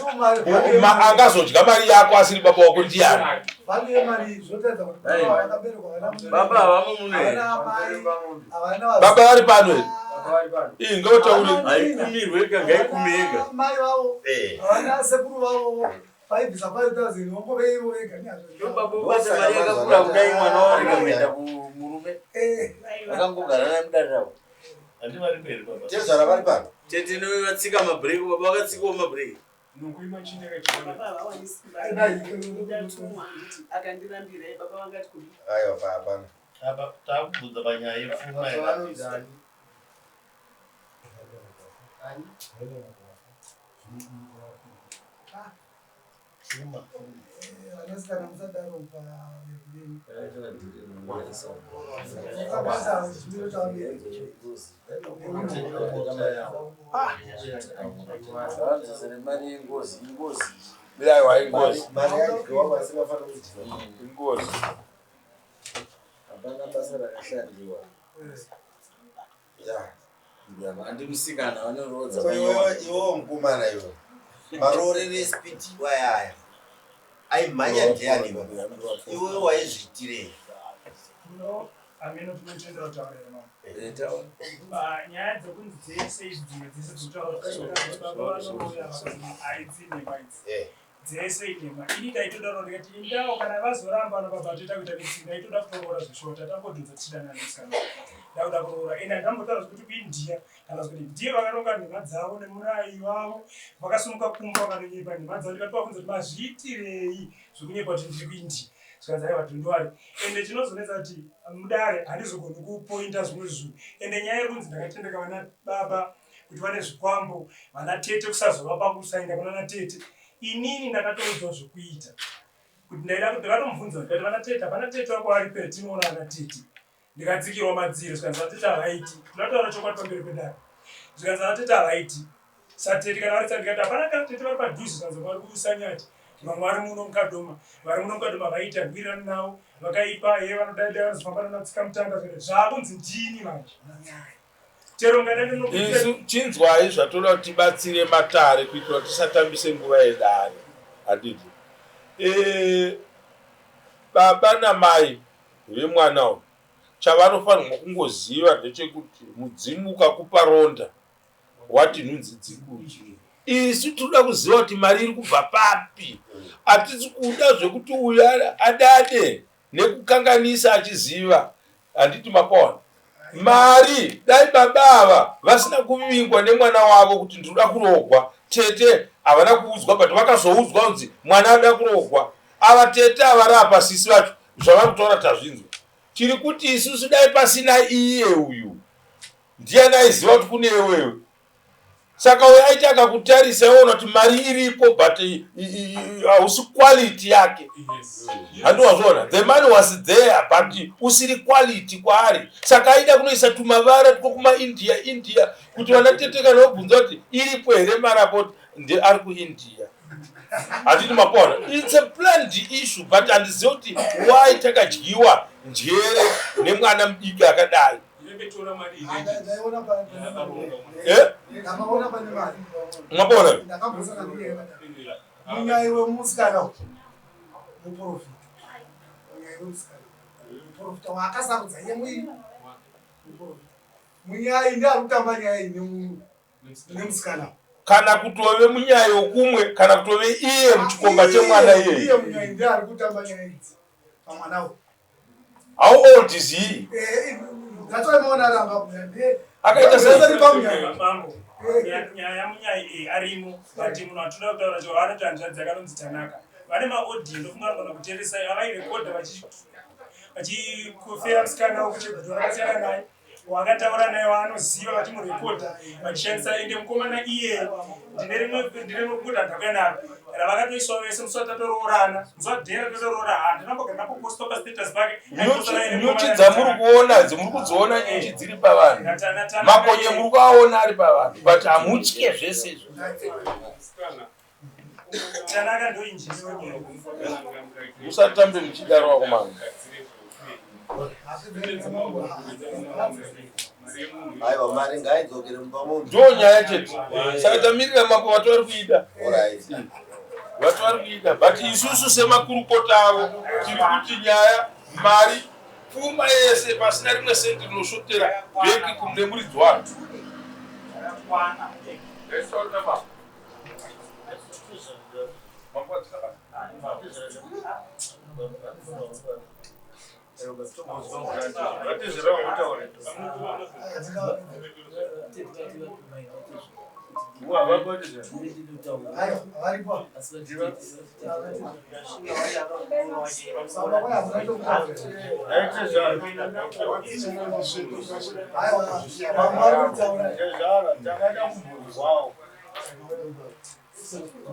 Angazodya mari yako asiri baba wako ndiani? Value yemari zvinotaridza kuti Aiwa. baba vakaberekwa havana mubereki, Baba havamo muno here? havana amai, havana vazukuru, Baba vari pano here? Ii ngavataure. Haikumirwe ega ngaikume ega. havana mai vavo, Eh. havana sekuru vavo. Vaibvisa 5000 vongove ivo vega Ndo nehazvo. baba ubata mari yakakura kudai mwana warega kuenda kumurume. Eh, Vakangogara naye mudare ravo. Tezvara vari pano. Tete newe vatsika mabhureki baba vakatsikawo mabhureki. Nungu imachini yakajona. Baba havawani simba. Ndatumwa handiti akandirambira baba vangati kudii. Aiwa pa hapana. Apa takubvunza panyaya yepfuma yakabvisa. Pfuma. Vanasikana musadaro pavabereki venyu. Musabata chimiro chavabereki. Vadzosere mari yengozi ingozi. Aiwa ingozi. Mari yadyiwa vasingafaniri kudyiwa. Ingozi. Hapana basa rakashandiwa. Handi musikana vanoroodza. Iwewe mukomana iwe. Maroorero espeed iwaya aya. Aimhanya ndiani iwe? Iwewe waizviitirei? No, ameno tinotendera kutaura here mama? Ah, nyaya dzekunzi dzese idzi dzimwe dzese dzinotaura kuti baba vanouya haidzi nhema idzi. Dzese inhema. Ini ndaitodaro ndikati indawo kana vazoramba ana baba toita kuita mixing ndaitoda kutoroora zvishota tangodhonza tichidanana nemusikana. Ndakuda kuroora ende handambotaura zvekuti kuIndia kana zvekuti ndiye vakaronga nhema dzavo nemurayi wavo vakasimuka kumba vakanonyepa nhema dzavo ndikati vabvunza kuti mazviitirei zvekunyepa kuti ndiri kuIndia zvikanzi aiwa don't worry ende chinozonetsa kuti mudare handizogoni kupointa zvimwe zvinhu ende nyaya yekunzi ndakatendeka vana baba kuti vane zvikwambo vana tete kusazovapa kusaenda kunana tete inini ndakatoudzwa zvekuita kuti ndaida kuti ndakatomubvunza ndikati vana tete hapana tete wako ari pere tinoona ana tete ndikatsikirwa madziro zvikanzi vatete havaiti ndinotaura chokwadi pamberi pedare zvikanzi vatete havaiti satete kana vari ndikati hapana kana tete vari padhuze zvikanzi vari kusanyati vamwe vari muno mukadoma vari muno mukadoma vaiti handwirirani navo vakaipa he vanodaidai vanozofamba nanatsika mutanda zvaakunzi ndini manje chero Isu chinzwai zvatoda kuti tibatsire matare kuitira kuti tisatambise nguva yedare handiti e, baba namai vemwana uyu chavanofanirwa kungoziva ndechekuti mudzimu ukakupa ronda wati nhunzi dzikudye isu tinoda kuziva kuti mari iri kubva papi hatisi kuda zvekuti uyu adade nekukanganisa achiziva handiti mapaona mari dai baba ava vasina kuvingwa nemwana wavo kuti ndinoda kuroogwa tete havana kuudzwa but vakazoudzwa kunzi mwana anoda kuroogwa ava tete avari apa sisi vacho zvavari kutaura tazvinzwa tiri kuti isusu dai pasina iye uyu ndiyani aiziva kuti kune iwewe saka uyo aiti akakutarisa iona kuti mari iripo but hausi quality yake handi wazviona the money was there but usiri quality kwaari saka aida kunoisa tumavara twokumaindia india kuti vana tete kana vabvunza kuti iripo here mari apo ndi ari kuindia handiti mapona its a planned issue but handizive kuti why takadyiwa njere nemwana mudiki akadai Eh? Mapona Munyai wemusikana uyu muprofita. Munyai wemusikana muprofita waakasarudza iye muini muprofita. Munyai ndiye ari kutamba nyaya iyi nemusikana. Kana kutove munyai wokumwe kana kutove iye muchikomba chemwana iyeye. Iye munyai ndiye ari kutamba nyaya idzi pamwana uyu. How old is he? Eh, that's why maona aramba ndiye. Akaita sei? Mambo, nyaya munyai eh, arimo but munhu atoda kutaura cho anoti hanzvadzi yakanonzi Tanaka. Vane maaudio ndofunga vanogona kuteresa avairekodha vachikufera musikana wekuchegudo rakasiyana naye wakataura naye waanoziva vachimurekodha vachishandisa ende mukomana iye ndine rimwe ndine rimwe buda ndakauya naro ravakatoiswa vese musi watatoroorana musi wadhera tatoroora handina mbogara ndamboposta pastatus pake Nyuchi dzamuri kuona idzi muri kudziona nyuchi dziri pavanhu makonye muri kuaona ari pavanhu but hamutye zvese izvo Tanaka ndoinjini musatambe muchidaro vakomana Aiwa mari ngaidzokere mumba munhu. Ndiyo nyaya chete. Saka tamirira mambo vati vari kuida. Vati vari kuida but isusu semakurukota avo tiri kuti nyaya mari pfuma yese pasina rimwe sendi rinoshotera bheki kumune muridzi waro.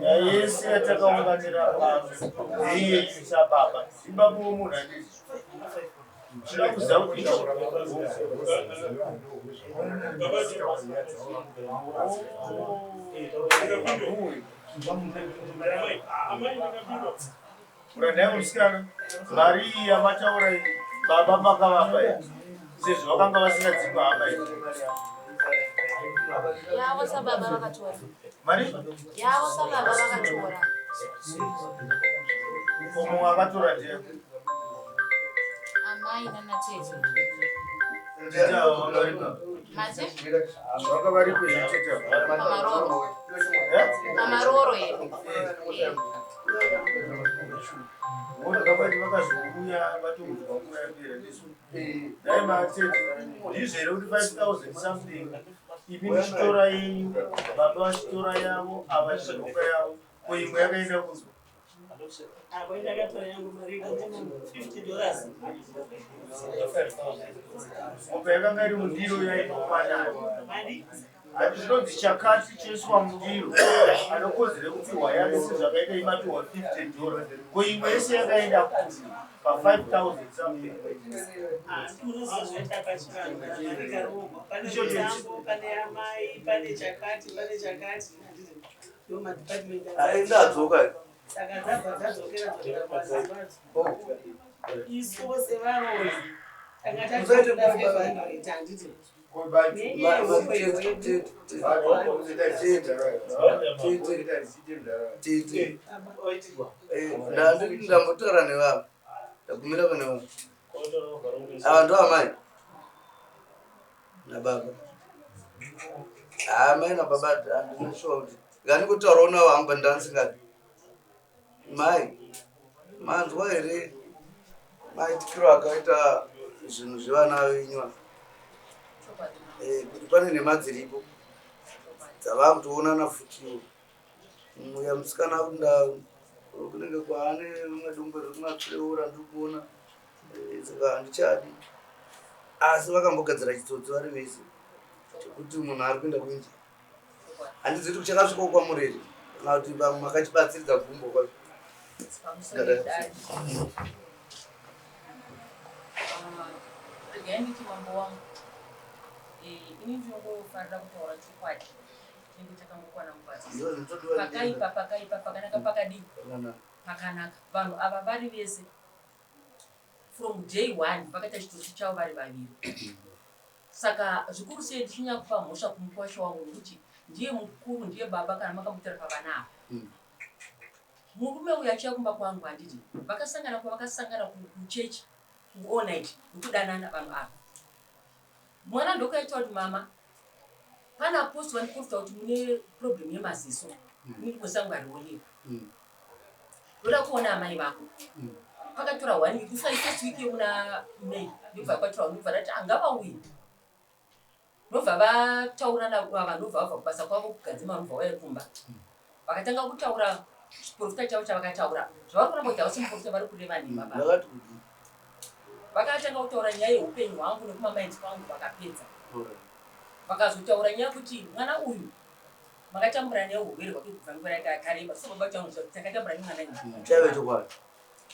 Nyaya yese yatakaunganira pano ndeiyenyu sababa ibaba womunhu handiti tinoda kuziva kuti Ura nhai musikana mari iyi yamataura iyi Baba makavapa here sezvo vakanga vasina dzimwe hama here? Yavo sababa vakatora. Mari? Yavo sababa vakatora. Ko mumwe akatora ndiye? Amai nana tete. Tete avo vanga varipo? Mati? Vanga varipo here tete avo? Pamaroro. Eh? Pamaroro here? Eh. Vakabati vakazouya vatoudzwa nguva yapera ndizvo. Dai matete ndizvo here kuti 5000 something imi muchitora yenyu baba vachitora yavo ava chironga yavo ko imwe yakaenda kunzwa Apo ndakatora yangu mari 50 dollars. Mombe yakanga iri mundiro yainokwana. Hati zvinonzi chakati choiswa mundiro anokodzere kupiwa yake sezvakaita imapiwa 50 dollar. Ko imwe yese yakaenda kupi pa 5000 something. Asi munoziva zvinoita pachivanhu kana mari ikarongwa. Pane mutambo, pane amai, pane chakati, pane chakati. Handiti ndo madepartment Aenda adzoka. Saka dzabva dzadzokera dzokera kwadzo. Isuwo sevaroyi tanga tatoda 500 handiti. Ndambotaura nevamwe ndagumira pane vamwe ava ndo amai nababa amai nababa handina shuwa kuti ngandikotaurawo navo hangu pandandisingadi Mai, manzwa here maitikiro akaita zvinhu zvevana venyu ava? Eh, kuti pane nhema dziripo dzavakutoonana futiwo. Muya musikana akunda kunenge kwaane rimwe dombo riri kumatsirewo randiri kuona eh, saka handichadi. Asi vakambogadzira chitsotsi vari vese chekuti munhu ari kuenda kuIndia. Handizivi kuti chakasvikawo kwamuri here kana kuti vamwe makachibatsiridza gumbo kwacho. Regai nditi mambo wangu, eh, ini ndinongofarira kutaura chokwadi chinenge chakangokwana mubasa. Ndizvo zvinotodiwa Pakaipa pakaipa, pakanaka pakadii Pakanaka. pakanaka. Vanhu ava vari vese from day one vakaita chitsotsi chavo vari vaviri. Saka zvikuru sei ndichinyanya kupa mhosva kumukwasha wangu nekuti ndiye mukuru ndiye baba kana makamutara pavana ava. Murume uyu achiuya kumba kwangu handiti vakasangana kwavakasangana kuchechi ku all night nekudanana vanhu ava. Mwana ndokuaita kuti mama pana apostle vandiprofita kuti mune problem yemaziso ini ndiko sangu harioneki. Ndoda kuona amai vako. Pakatora one week kusvika first week yemuna May ndobva kwatora ndobva ndati angavauye. Ndobva vataurana ava ndobva vabva kubasa kwavo kugadzima ndobva vauya kumba. Vakatanga kutaura chiprofita chavo chavakataura. Zvavari kuramba kuti havasi muprofita vari kureva nhema baba. Vakati kudii? Vakatanga kutaura nyaya yeupenyu hwangu nekumamainzi kwangu vakapedza. Vakazotaura nyaya yekuti mwana uyu makatambura naye urwere hwake kubva nguva yakareba so baba changu takatambura nemwana uyu. Chaive chokwadi.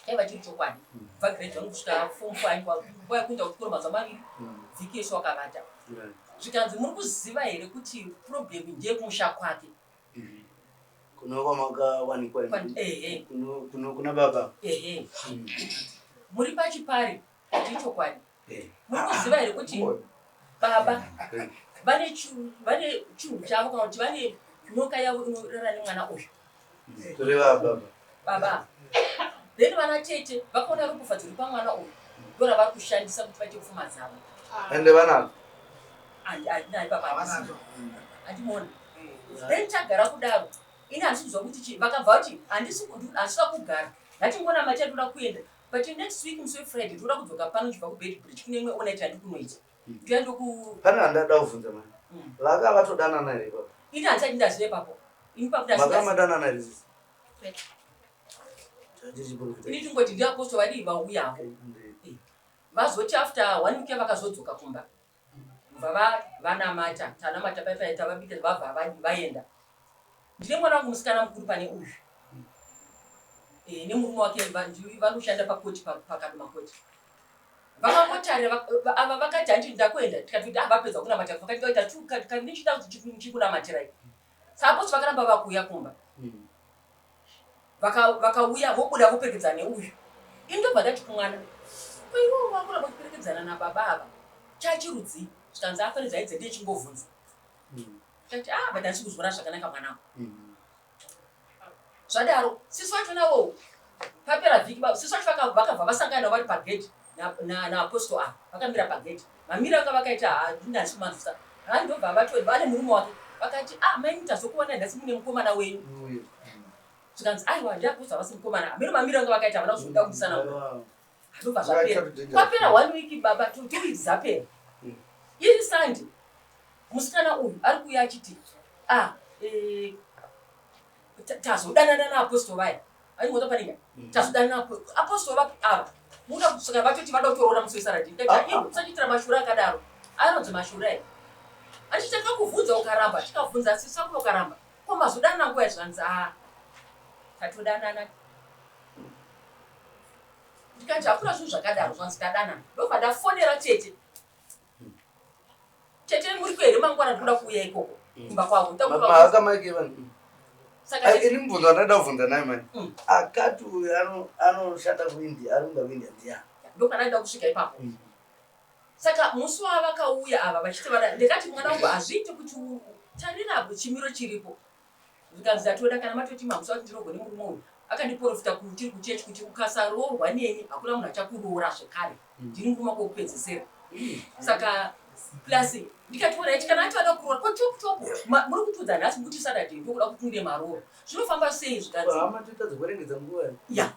Chaiva chiri chokwadi. Kubva grade 1 kusvika form 4 nguva yekuenda kuchikoro mazuva maviri vhiki yese wakavata. Zvikanzi muri kuziva here kuti problem ndeyekumusha kwake. Kuno kwamakawanikwa imi. Ehe. Kuno kuno kuna baba. Ehe. Muri pachipari kuti ichokwadi. Muri kuziva here kuti baba vane vane chinhu chavo kana kuti vane nyoka yavo inorara nemwana uyu. Kureva baba. Baba. Then vana tete vakaona ropafadzo iri pamwana uyu ndoravari kushandisa kuti vaite pfuma dzavo. Ende vanazvo. Handina ipapa handisi. Handimuona. Then tagara kudaro ini handisi kuziva kuti chii vakabva vati handisi handisida kugara ngatingona mati atoda kuenda but next week musi wefriday toda kudzoka pano chibva kubedbridge kune imwe onite yandiri kunoita ndoya ndoku Pane handada kuvhunza mani. Vaka vatodanana here ipapo? ini handisati ndaziva ipapo ini papo Maka madanana here sisi? Kwete. Chachiri chiprofita. Ini tingoti ndiapostle vadii vauyavo vazoti after one week vakazodzoka kumba bva vanamata tanamata paipai tavabika vabva vaenda ndine mwana wangu musikana mukuru pane uyu e, nemurume wake vanoshanda pakoti pakadoma koti vakangotarira ava vakati handi ndakuenda tikati ah, vapedza kunamata vakati vaita ndichida kuti chikunamatirai saposi vakaramba vakuuya kumba vakauya vobuda voperekedza neuyu ini ndobva ndati kumwana Ko iwewe wakuramba kuperekedzana nababa ava chachirudzii? Zvikanzi afanidza aidze ndechingovhunza. Ndikati ah but handisi kuzviona zvakanaka mwanangu. Zvadaro sisi vacho navowo papera vhiki sisi vacho vakabva vasangana vari pagedhi naapostle ava vakamira pagedhi. Mamiro anga vakaita handisi kumanzwisa. Ha ndobva vato vane murume wake vakati ah mai tazokuwana nhasi mune mukomana wenyu. Zvikanzi aiwa ndiapostle havasi mukomana. Hameno mamiro anga vakaita havana kuzoda kundisana. Ndobva zvapera. Kwapera one week baba two weeks dzapera. Iri Sunday musikana uyu ari kuuya achiti ah eh, tazodanana naapostle vaya. Aingota panenge tazodanana apostle vapi ava. Muda kusvika vatoti vada kutoroora musi weSaturday. Ndikati ah, ah, usachiitira mashura akadaro. Anonzi mashura aya. Achiti takakuvhunza ukaramba, tikavhunza sisi vako ukaramba. Ko mazodanana nguva zvanzi ah tatodanana. Ndikati hakuna zvinhu zvakadaro zvanzi tadanana. Ndobva ndafonera tete. Tete muriko here mangwana ndikuda kuuya ikoko kumba kwavo. Saka ini mubvunzo wandada kubvunza naye mani mm. akati uyu anoshanda kuindia ari kuenda kuindia ndiyani? Ndopandada kusvika ipapo. Mm. Saka musi wavakauya ava vachiti vada ndikati mwana wangu hazviite kuti tarira chimiro chiripo. Zvikanzi ndatoda kana matoti mamusi wati ndinogone murume uyu akandiporofita tiri kuchechi kuti ukasaroorwa neni hakuna munhu achakuroora zvekare mm. ndini murume wako wekupedzesera mm. saka plus ndikati orit kana ati vada kuroora ko chopu chopu muri kutiudza nhasi mukuti saturday ndokuda kuti unde maroora zvinofamba sei zvikanzi ya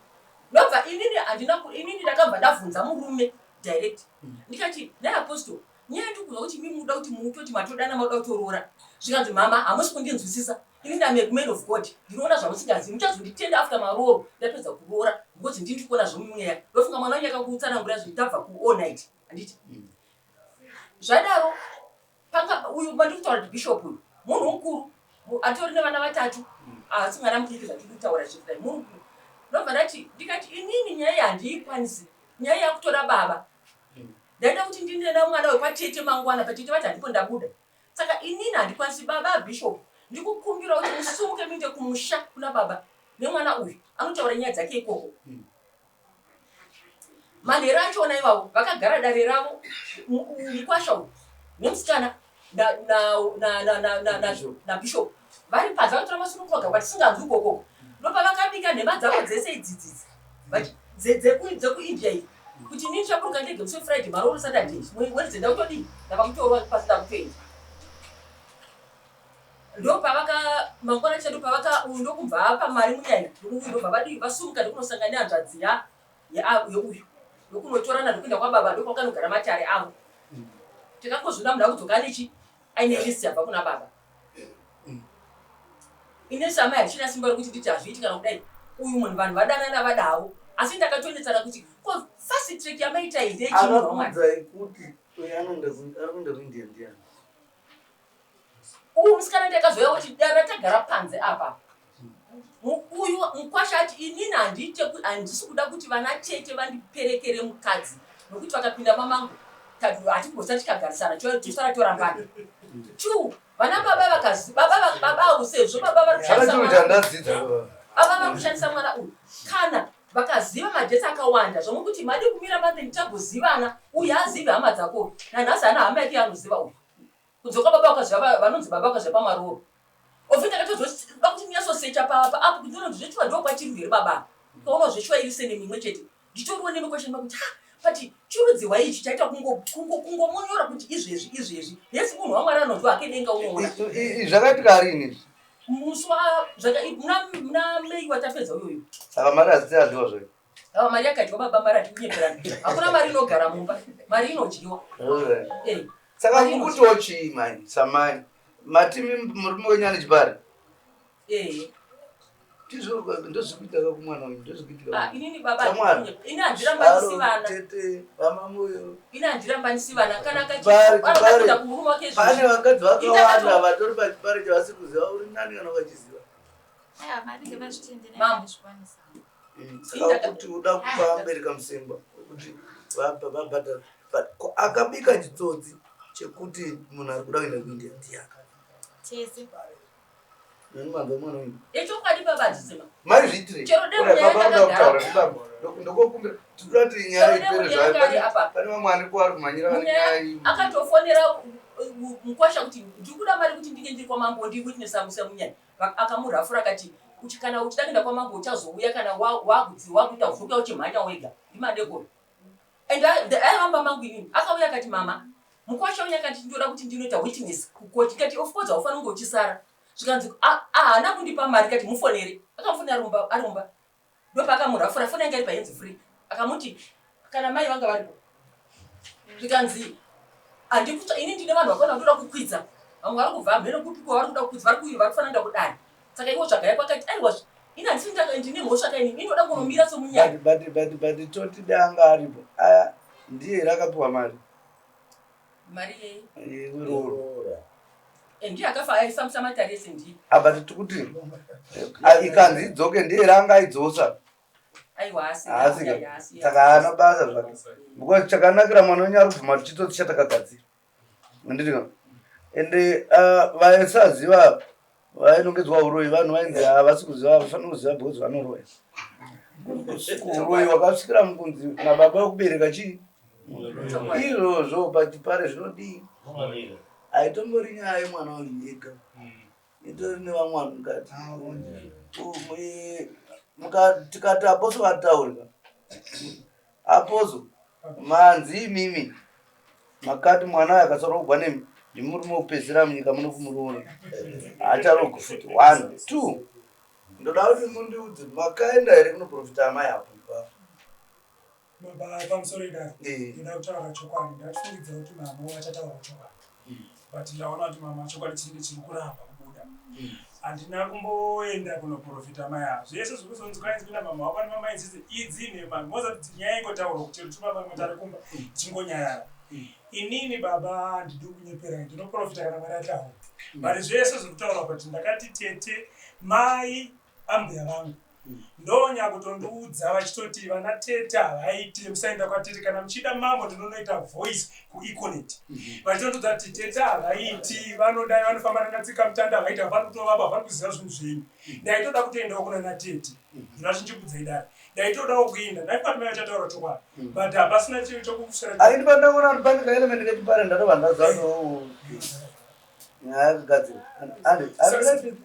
ndobva inini handina inini ndakabva ndabvunza murume direct mm. ndikati nhai apostle Nyaya ndiri kunzwa kuti imi muda kuti mutoti matodana makuda kutoroora. Zvikanzi mama hamusi kundinzwisisa. Ini ndam a man of God. Ndinoona zvamusingazivi. Muchazonditenda after marooro ndapedza kuroora because ndini ndiri kuona zvemumweya. Ndofunga mwana wenyu akakutsanangura zvinhu tabva ku all night. Handiti? Zvadaro panga uyu mandiri kutaura kuti bishop uyu munhu mukuru atori nevana vatatu haasi mwana mudiki zvatiri kutaura zvekudai munhu mukuru. Ndobva ndati ndikati inini nyaya iyi handiikwanisi. Nyaya yakutora baba. Ndaida kuti ndinena mwana wekwatete mangwana but tete vati handipo ndabuda. Saka inini handikwanisi baba Bishop ndikukumbira kuti musumuke muinde kumusha kuna baba nemwana uyu anotaura nyaya dzake ikoko. Manheru achona ivavo vakagara dare ravo mukwasha uyu nemusikana nabishop vari panze vakatora masununguka vagara kwatisinganzwi ikokoko ndopavakabika nhema dzavo dzese idzidzidzi dzekuindia iyi kuti inini chaburuka ndege musi wefriday marooro saturday wednesday ndakutodii ndava kutorwa pasina kutoenda ndopavaka mangwana chete ndopavaka uyu ndokubva apa mari munyanya ndobva vadii vasumuka ndokunosangana nehanzvadzi ya yeuyu ndokunotorana ndokuenda kwababa ndokwakanogara matare avo takangozviona munhu akudzoka anechi aine list yabva kuna baba Ini samai handichina simba rekuti nditi hazviiti kana kudai uyu munhu vanhu vadanana vada havo asi ndakatonetsana kuti ko fast track yamaita iyi ndeyechii munhu wamwari Akakuudzai kuti uyu anoenda ku- ari kuenda kuindia ndiani? Uyu musikana ndiye akazouya kuti dara tagara panze apa uyu mukwasha ati inini handiite handisi kuda kuti vana tete vandiperekere mukadzi nokuti vakapinda mamangu hatigosati tikagarisana tosara torambana two vana baba vakazi baba baba avo sezvo baba vari kushandisa mwana baba vari kushandisa mwana uyu kana vakaziva madhesi akawanda zvamwe kuti madi kumira mande ndichagozivana uyu haazivi hama dzako nanhasi haana hama yake yaanoziva uyu kudzoka baba vakaziva vanonzi baba vakaziva pamaroro ofi ndakatozoda kuti ndinyasosecha papa apo kuti ndinonzi zvechuwa ndokwachiri here baba kaona zvechuwa iri sene imwe chete nditoriwo neme question mark kuti ha but chirudzihwa ichi chaita kungomonyora kuti izvezvi izvezvi yes munhu wamwari anonzwa hake denga unoona zvakaitika rini izvi musi wa muna mei watapedza uyoyo saka mari haziti adyiwa zvayo ava mari yakadyiwa baba mari hatikunyeperani hakuna mari inogara mumba mari inodyiwa eh, saka mukutiwo chii mai samai mati murume wenyu ane chipari Eh. Ndizvo ndozvikuitika kumwana uyu ndozvikuitika. Ah, inini baba ini handirambanisi vana. Tete vama moyo. Ini handirambanisi vana kana kachikuda kumurume wake izvo. Pane vakadzi vakawanda vatori pachipari chavasi kuziva uri nani kana ukachiziva. Aiwa vanenge vazvitendera Mambo. zvikwanisa. Saka kuti uda kupa America musengwa kuti vabhadhara but akabika chitsotsi chekuti munhu ari kuda kuenda kuIndia ndiyani? Tese. Nani mwana wenyu? Echokwadi baba hadzisema. Mai zviitire. Chero dai Ora, munyaya baba vanoda takagara. kutaura ndibaba. Ndokukumbira tinoda kuti nyaya Chero dai ipere munyaya zvayo. yanga iri apa. Pane vamwe ariko vari kumhanyira vane Munyaya nyaya iyi. akatofonera mukwasha kuti ndikuda mari kuti ndinge ndiri kwamambo ndiwitness angu semunyaya. Akamurafura akati uchi kana uchida kuenda kwamambo uchazouya kana wakudzi wakuita uzokuya uchimhanya wega ndimadekoro. And aivamba mangu inini akauya akati mama mukwasha uya akati ndinoda kuti ndinoita witness kukoti ndikati of course haufaniri kunge uchisara zvikanzi haana kundipa mari kati mufonere akamufonera arumba arumba ndopakamurafura foni yanga iri pahands free akamuti kana mai vanga varipo zvikanzi handikutsva ini ndine vanhu vakona ndoda kukwidza vamwe vari kubva mheno kupi kwa vari kuda kukwidza vari kuuya vari kufanira kuenda kudare saka iwo tsvagai kwakati aiwa ini handisi ndine mhosva kaini ini ndoda kunomira somunyaya But but but but toti dai anga aripo. Aya ndiye here akapiwa mari. Mari yei? Yeroora. Ndiye akafa aifambisa matare ese ndiye. Apa tiri kuti ikanzi idzoke ndiye here anga aidzosa. Aiwa haasi. Haasi. Saka haana basa zvake. Because chakanakira mwana wenyu ari kubvuma kuti chitsotsi chatakagadzira. Handiti ka? Ende vaisaziva vainongedzwa uroyi vanhu vainzi havasi kuziva havafaniri kuziva because vanoroya. Uroyi wakasvikira mukunzi nababa vekubereka chii? Izvozvo pachipare zvinodii? Haitombori nyaya yemwana uyu ega. Itori nevamwe vanhu mukati. Tikati aposo vataurika. Aposo manzi imimi makati mwana uyu akasaroogwa nemi ndimurume wekupedzisira munyika muno kumuroora. Haacharoogwi futi. 1, 2. Ndoda kuti mundiudze makaenda here kunoprofita amai apo ipapo. Baba pamusoro idare. Ndoda kutaura chokwadi. Ndatifungidzira kuti mama vachataura chokwadi. But ndaona kuti mama chokwadi chinenge chiri kuramba kubuda. Handina kumboenda kunoprofita mai ava. Zvese zviri kuzonzi kwainzi kuna mama wako nemama idzidzi idzi nhema. Moza kuti nyaya ingotaurwa kuti chero chibaba matare kumba chingonyarara. Inini baba handidi kunyeperai ndinoprofita kana Mwari ataura. But zvese zviri kutaurwa but ndakati tete mai ambuya vangu ndonyakutondiudza vachitoti vana tete havaite musaenda kwatete kana muchida mambo ndinonoita voice kueconet vachitondiudza kuti tete havaiti vanodai vanofamba nana tsika mutanda havaiti havafani kutovapa havafani kuziva zvinhu zvenyu ndaitoda kutoendawo kunana tete ndinoda chinchikudzai dare ndaitodawo kuenda ndaifati mai vachataura chokwadi but hapasina chinhu chokuswera Aini pandaona kuti pane kaelement kechipare ndatobva ndaziva kuti nyaya yakagadzirwa. Andi, andi,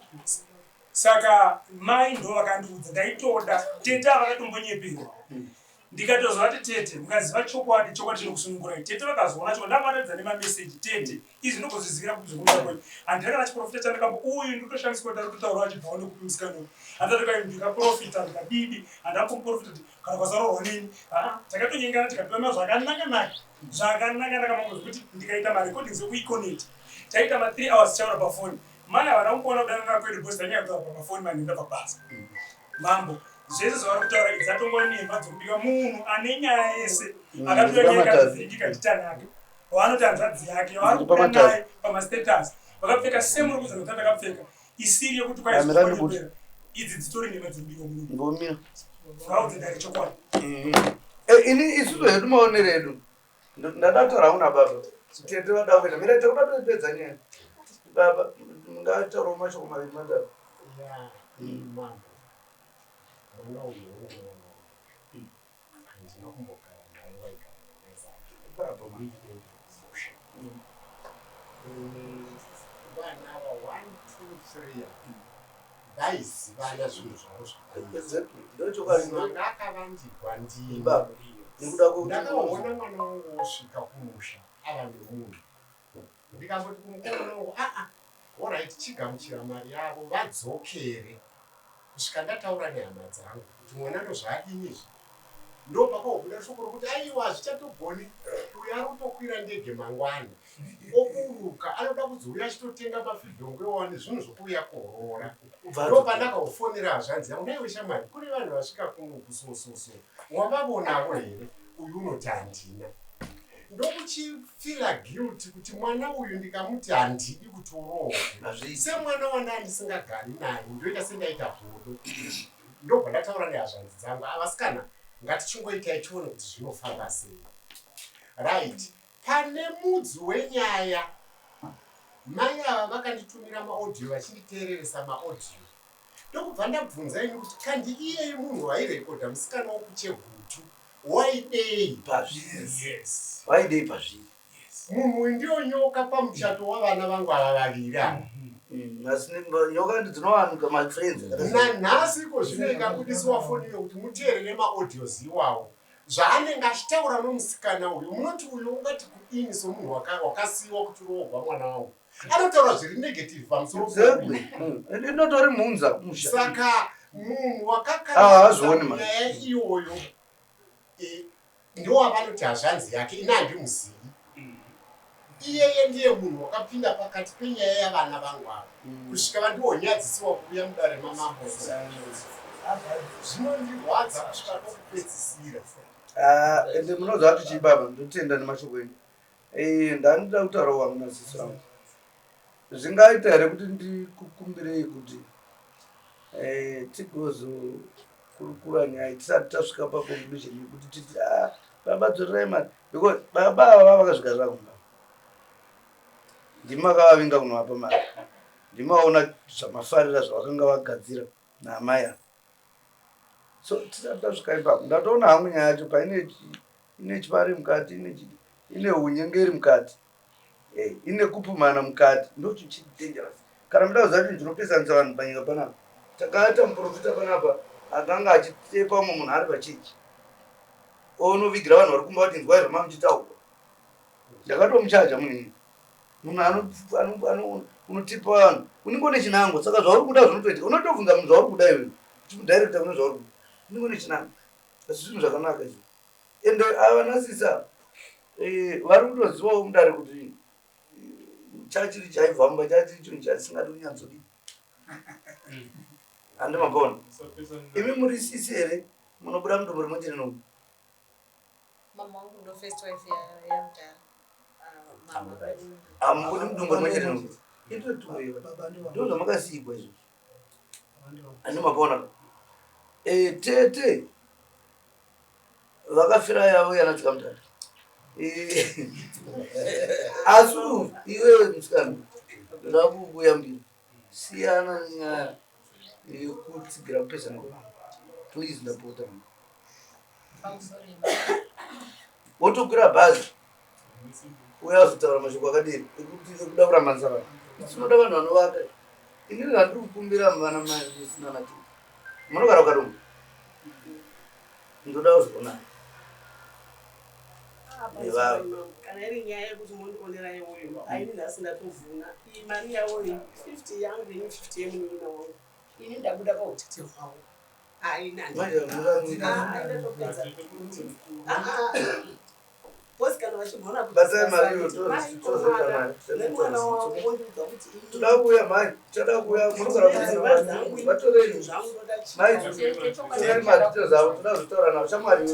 Saka mai ndo vakandiudza ndaitoda tete avakatombonyeperwa ndikatozwa vati tete mukaziva chokwadi chokwadi chinokusunungurai tete vakazoona chokwadi ndavaratidza nemameseji tete izvi ndogozvizivira kuti zvekumusha kwenyu handina kana chiprofita chandakambo uyu ndotoshandiswa kuti arikutotaura achibvawo nekupi musikana uyu handati ndikaprofita ndikadidi handina kumuprofita kuti kana kwasaroorwa neni haa takatonyengana tikapema zvakanaka-naka zvakanaka-naka mambo zvekuti ndikaita marecordings ekuiconnet taita ma 3 hours tichaura pafoni Mai havana kumboona kudanana kwedu because tanyanya kutaura pamafoni manhenda pabasa. Mambo zvese zvavari kutaura idzi dzatongova nhema dzokubika munhu ane nyaya yese akatora nyaya ikavhiringika ndiTanaka waanoti hanzvadzi yake waari kubuda naye pamastatus vakapfeka same rokuza kuti takapfeka isiri yekuti kwaizopera idzi dzitori nhema dzokubika munhu. Ngomira. Vaudze dare chokwadi. Ini isusu hedu maonero edu Ndada kutaura hangu nababa. Tete vada kuenda. Mira tekuda topedza nyaya. Baba mungataurawo mashoko maviri matatu. Ya, mambo. Mwana uyu unoona. Handina kumbogara naye waigara namai vake. Ipapo ma. Musha. Vana ava 1 2 3 vaizivana zvinhu zvavo zvakanaka. Akavandirwa ndini. Nekuda kwekuti Ndakaona mwana wangu osvika kumusha ava nemunhu. Ndikamboti kumukomana wangu aa orit chigamuchira mari yavo vadzokere kusvika ndataura nehama dzangu kuti mwana ndozvaadini izvi. Ndopakaobuda shoko rokuti aiwa hazvichatogoni uyu ari kutokwira ndege mangwana oburuka anoda kuzouya achitotenga mafidhongo iwawa nezvinhu zvokuuya koroora. Ndopandakaofonera hazvanzi yangu naiwe shamwari kune vanhu vasvika kuno kusososo wavavonavo here uyu unoti handina. Ndokuchifila guilty kuti mwana uyu ndikamuti handidi kuti uroorwe semwana wandanga ndisingagari naye ndoita sendaita godo. Ndobva ndataura nehazvanzi dzangu avasikana ngatichingoitai tione kuti zvinofamba sei. Right pane mudzi wenyaya mai ava ava vakanditumira maaudio vachinditeereresa maaudio ndokubva ndabvunza ini kuti kandi iyeye munhu wairekodha musikana wokuchegutu waidei pazviri waidei pazviri munhu uyu ndiyo nyoka pamuchato wavana vangu ava vaviri ava mm, asi nyoka dzinowanika mafriends nanhasi iko zvino ikabudisiwa foni iyo kuti muteerere maaudios iwawo zvaanenge achitaura nomusikana uyu munoti uyu ungati kudini somunhu wakasiyiwa kuti roogwa mwana wangu anotaura zviri negative pamusoro mm. inotori mhunza musha saka munhu wakakanyaya iyoyo e, ndowavanoti hazvanzi yake ini handimuzivi mm. iyeye ndiye munhu wakapinda pakati penyaya yavana vangu ava mm. kusvika vandiwonyadzisiwa kuuya mudare mamambo zvinondirwadza kusvika kwokupedzisira ah, ende munoziva kuti chii baba ndotenda nemashoko enyu Eh, ndanoda kutaura wangu nasisi vangu zvingaita here kuti ndikukumbirei kuti eh, tigozokurukura nyaya tisati tasvika paconclusion yekuti titi ah, baba dzorerai mari because baba ava vakazvigarira kumba ndimi makavavinga kunovapa mari ndimaona zvamafarira zvavakanga vagadzira naamai ava so tisati tasvika ipapo ndatoona hangu nyaya yacho paine ine chipari mukati ine unyengeri mukati eh, ine kupumana mukati ndocho chiri dangerous kana muda kuziva chinhu chinopesanisa vanhu panyika panapa takaita muprofita panapa akanga achitepa umwe munhu ari pachechi onovigira vanhu vari kumba kuti inzwai zvamamuchitaurwa ndakatomuchaja munhu iyi munhu unotipa vanhu unenge une chinangwa saka zvauri kuda zvinotoitika unotobvunza munhu zvauri kuda iwe uchimudirecta kune zvauri kuda unenge une chinangwa asi zvinhu zvakanaka izvo ende ava nasisa eh, vari kutozivawo mudare kuti eh, chachiri chaibvamba chachiri chinhu chasingadi kunyanzodii handi mapona imi muri sisi here munobuda mudumbu rimwe chete noku Mama wangu ndo first wife ya yamdara. Ah, mama vedu. Amubudi mudumbu rimwe chete noku itotuwewa ndo zvamakasiigwa izvozvo handi mapona eh, tete vakafira yavo yana tsikamutata eh, asi iwewe musikana ndoda kukuyambira siyana nenyaya yekutsigira kupesana kwevanhu please ndapota wotokwira bhazi uya azotaura mashoko akadii ekuda kurambanisa vanhu tinoda vanhu vanovaka inini zvandiri kukumbira vana mai musina nati munogara kukadombo ndoda kuzoonana kana iri nyaya yekuti mondionera iwoyo aini nhasi ndatovhuna iyi mari yawoyo 50 yangu ini 50 yemunin'ina wangu ini ndabuda pautete hwavo Toda kuuya mhai, toda kuuya munogara vatorei mhai, torai madetails avo, toda kuzotaura navo shamwari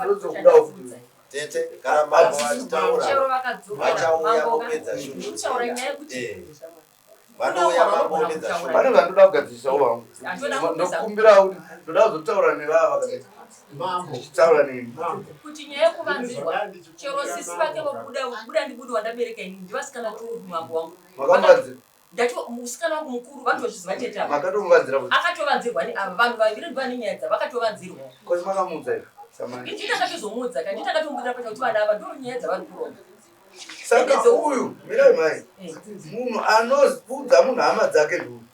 ndozokudawo futi. Tete, kana mambo vachitaura vachauya vopedza shungu. Vanouya mambo vopedza shungu. Pane zvandoda kugadzirisawo vangu, ndokumbirawo kuti ndoda kuzotaura nevava vakadai ndichitaura nemi. Kuti nyaya yekuvanzirwa chero sisi vake vobuda buda ndibude wandabereka ini ndivasikana tu mambo wangu. Makamuvanzira? Ndati musikana wangu mukuru vanotozviziva tete ava. Makatomuvanzira futi? Akatovanzirwa ni ava vanhu vaviri ndivane nyaya dzavo vakatovanzirwa. Kosi makamuudza here? Samai. Ini ndakatozomuudza ka ndakatomuudza pacha kuti vana ava ndo nyaya dzavari kuronga. Saka uyu mirai mai munhu anoudza munhu hama dzake ndiuyu.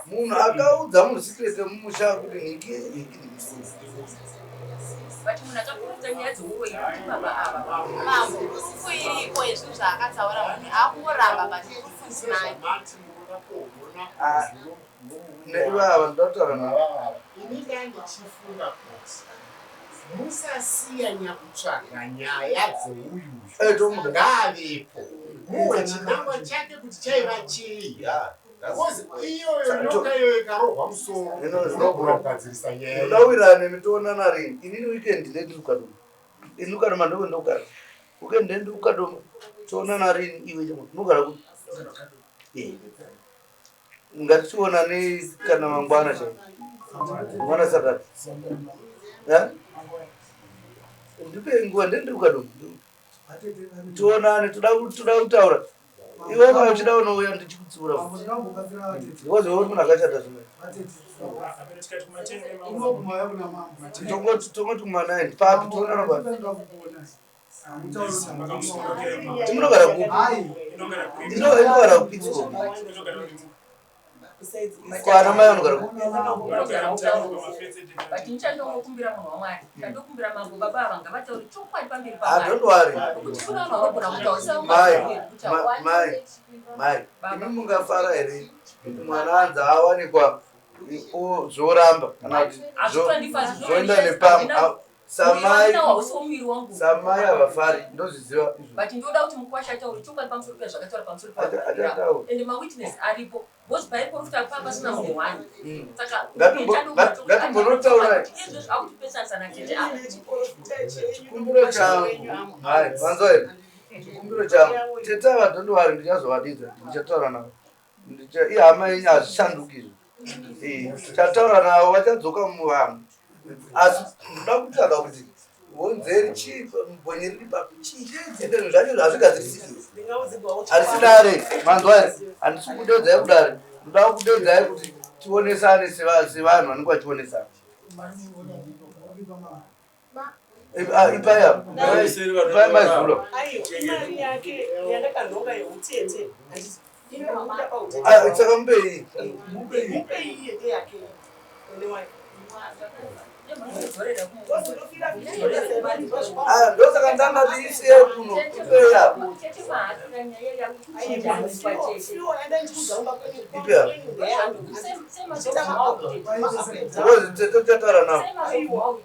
Munhu akaudza munhu secret yemumusha kuti nhingi nhingi But munhu akakurudza nyaya dzeuroyi kuti baba ava. Mambo, rufu iriko yezvinhu zvaakataura munhu akungoramba but rufu ndinayo. Ah, neivava ndotaura navo. Ini ndandichifunga kuti musasiya nyakutsvaga nyaya dzeuyu ngaavepo muwe chinangwa chake kuti chaiva chei because iyoyo nyoka iyoyo ikarohwa musoro unogona kugadzirisa nyaya ndawirana nemi toonana rini inini weekend ndendiri kukadoma ini kukadoma ndoko ndogara weekend ndendiri kukadoma toonana rini iwe chama unogara kupi eh. ngatichionane kana mangwana chai mangwana sakati ndipe nguva ndendiri kukadoma tionane toda kutaura Iwe kana uchida unouya ndichikutsiura. Because uri munhu akachata zvimwe. Tongoti tongoti kuma 9 papi toonana papi. Tinogara kupi? Inogara kupi tsiko? Kwana mai vanogara kupi? But nichandokumbira munhu wamwari chandokumbira mambo baba ava ngavataure chokwadi pamberi Ah, don't worry. kuti kune vanhu vanogona kutaurisa Mai, mai, mai, imi mungafara here kuti mwana anzi awanikwa zvoramba kana kuti zvoenda nepamwe samai hausi wangu samai havafari ndozviziva izvo but ndoda kuti mukwasha ataure chokwadi pamusoro pezvakataura pamusoro Achataura. ende mawitness aripo because paiprofita pa pasina munhu wani saka Ngatimbonotaura izvozvo akutipesanisa natete apa chikumbiro changu hai manzwa here chikumbiro changu tete ava don't worry ndichazovadidza ndichataura navo ihama yenyu hazvishanduki izvo Eh, tichataura navo vachadzoka muvanhu asi ndoda kutsvaga kuti honzeri chii gonye riri papi chii ende zvinhu zvacho hazvigadzirisiki harisi dare manzwa here handisi kudedzai kudare ndoda kudedzai kuti tionesane sevanhu vanenge vachionesana Ipai apa ipai mazulo Aiwa, imari yake yandakanhonga yeutete. Handiti, inobuda pautete. Ah, saka mupei Mupei iye ndeyake. Ene wayo. Ah, ndosaka ndangati isiye kuno ipei apa ipi apa because tete tichataura navo